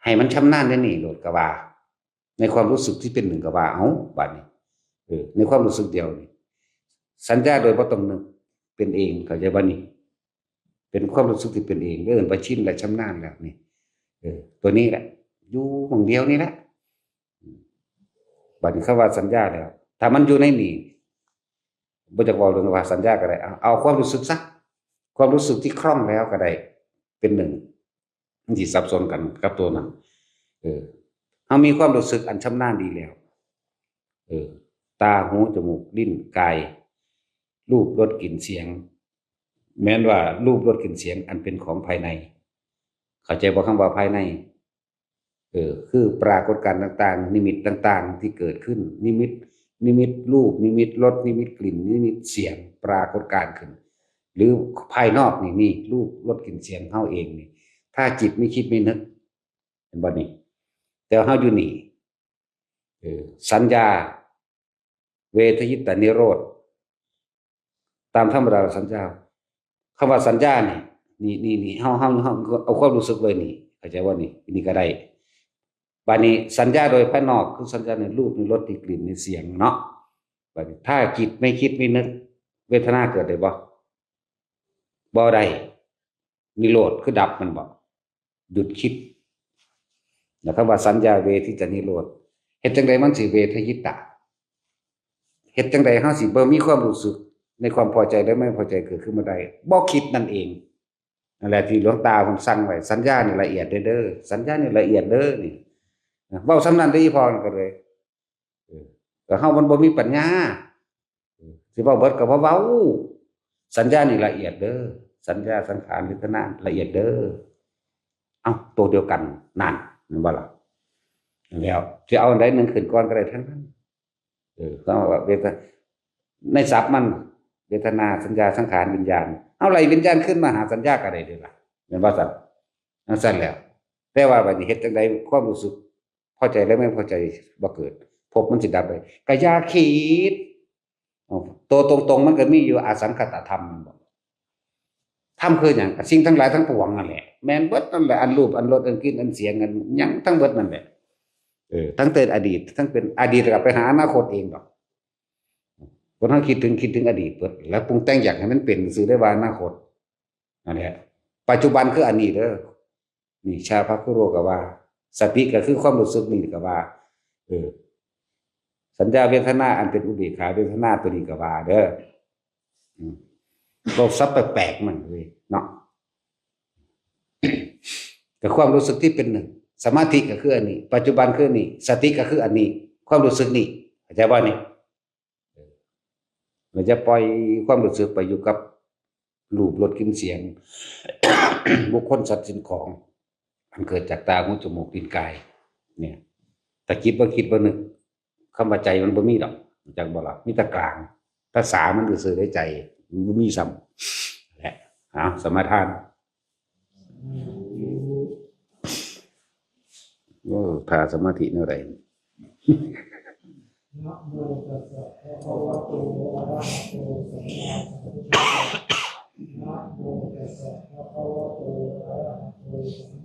ให้มันชำนาญในนี่โลดก็ว่า ในความรู้สึกที่เป็นหนึ่งก็ว่า เอ้า บัดนี้ เออ ในความรู้สึกเดียวนี่ สัญญาโดยบ่ต้องนึก เป็นเอง เข้าใจบ่นี่ เป็นความรู้สึกที่เป็นเอง เอิ้นว่าชินและชำนาญแล้วนี่ เออ ตัวนี้แหละ อยู่หม่องเดียวนี่แหละ บัดนี้คำว่าสัญญาแล้ว ถ้ามันอยู่ในนี่ บ่อยากเว้าเรื่องว่าสัญญาก็ได้ เอา เอาความรู้สึกซะ ความรู้สึกที่คล่องแล้วก็ได้ เป็นหนึ่ง มันสิสับสนกันกับตัวนั้น เออ เฮามีความรู้สึกอันชำนาญดีแล้ว เออ ตา หู จมูก ลิ้น กาย รูป รส กลิ่น เสียง แม้นว่ารูป รส กลิ่น เสียง อันเป็นของภายใน เข้าใจบ่คำว่าภายใน เออ คือปรากฏการณ์ต่างๆ นิมิตต่างๆ ที่เกิดขึ้น นิมิต นิมิตรูป นิมิตรส นิมิตกลิ่น นิมิตเสียง ปรากฏการณ์ขึ้น หรือภายนอกนี่มีรูป รส กลิ่น เสียง เฮาเองนี่ ถ้าจิตไม่คิดไม่นึก เห็นบ่นี่ แต่เฮาอยู่นี่ เออ สัญญา เวทยิตานิโรธ ตามธรรมดาสัญญา คำว่าสัญญานี่ นี่ นี่ นี่ เฮา เฮา เฮาเอาความรู้สึกไว้นี่ เข้าใจบ่นี่ นี่ก็ได้ บัดนี้สัญญาโดยภายนอก คือสัญญาในรูป ในรส ในกลิ่น ในเสียงเนาะ บัดนี้ถ้าจิตไม่คิดไม่นึก เวทนาเกิดได้บ่ บ่ได้ นิโรธคือดับมันบ่ หยุดคิด แล้วคำว่าสัญญาเวทิตานิโรธ เฮ็ดจั่งใดมันสิเวทยิตะ เฮ็ดจั่งใดเฮาสิบ่มีความรู้สึกในความพอใจและไม่พอใจเกิดขึ้นมาได้ บ่คิดนั่นเอง นั่นแหละที่หลวงตาเพิ่นสั่งไว้ สัญญานี่ละเอียดเด้อ สัญญานี่ละเอียดเด้อนี่ เว้าส่ำนั้นเด้อ อีพ่อนั่นก็เลย เออ ก็เฮามันบ่มีปัญญา เออ สิเว้าเบิดก็บ่เว้า สัญญานี่ละเอียดเด้อ สัญญา สังขาร เวทนา ละเอียดเด้อ เอ้า ตัวเดียวกัน นั่น แม่นบ่ล่ะ แล้วสิเอาอันใดหนึ่งขึ้นก่อนก็ได้ทั้งนั้น เออ คำว่าเวท ในศัพท์มัน เวทนา สัญญา สังขาร วิญญาณ เอาไล่วิญญาณขึ้นมาหาสัญญาก็ได้เด้อล่ะ แม่นบ่ซั่น จั่งซั่นแล้ว แต่ว่าบัดนี้เฮ็ดจั่งใดความรู้สึกพอใจและไม่พอใจบ่เกิด ภพมันสิดับไป ก็อย่าคิด เอา ตัวตรงๆมันก็มีอยู่ อสังขตธรรม แม่นบ่ ธรรมคือหยัง ก็สิ่งทั้งหลายทั้งปวงนั่นแหละ แม่นเบิดนั่นแหละ อันรูป อันรส อันกลิ่น อันเสียง อันหยังทั้งเบิดนั่นแหละ เออ ทั้งเป็นอดีต ทั้งเป็นอดีตก็ไปหาอนาคตเองดอก คนเฮาคิดถึง คิดถึงอดีตเบิด แล้วปรุงแต่งอยากให้มันเป็นซื่อได้ว่าอนาคต นั่นแหละ ปัจจุบันคืออันนี้เด้อ นี่ ชาพะคุโร ก็ว่า สติก็คือความรู้สึกนี่ก็ว่า เออ สัญญาเวทนาอันเป็นอุเบกขาเวทนาตัวนี้ก็ว่าเด้อ อืม เว้าศัพท์แปลกๆมันเว้ยเนาะ แต่ความรู้สึกที่เป็นหนึ่ง สมาธิก็คืออันนี้ ปัจจุบันคืออันนี้ สติก็คืออันนี้ ความรู้สึกนี่ เข้าใจบ่นี่ เราจะปล่อยความรู้สึกไปอยู่กับรูป รส กลิ่น เสียง บุคคล สัตว์ สิ่งของ อันเกิดจากตา หู จมูก ลิ้น กาย เนี่ย ถ้าจิตบ่คิดบ่นึก คำว่าใจมันบ่มีดอก จักบ่ล่ะ มีแต่กลาง ภาษามันซื่อๆในใจ มันบ่มีซ้ำ แหละ เอา สมาทาน โอ้ ท่าสมาธิแนวใด นะโมตัสสะภะคะวะโต อะระหะโต สัมมาสัมพุทธัสสะ นะโมตัสสะภะคะวะโต อะระหะโต สัม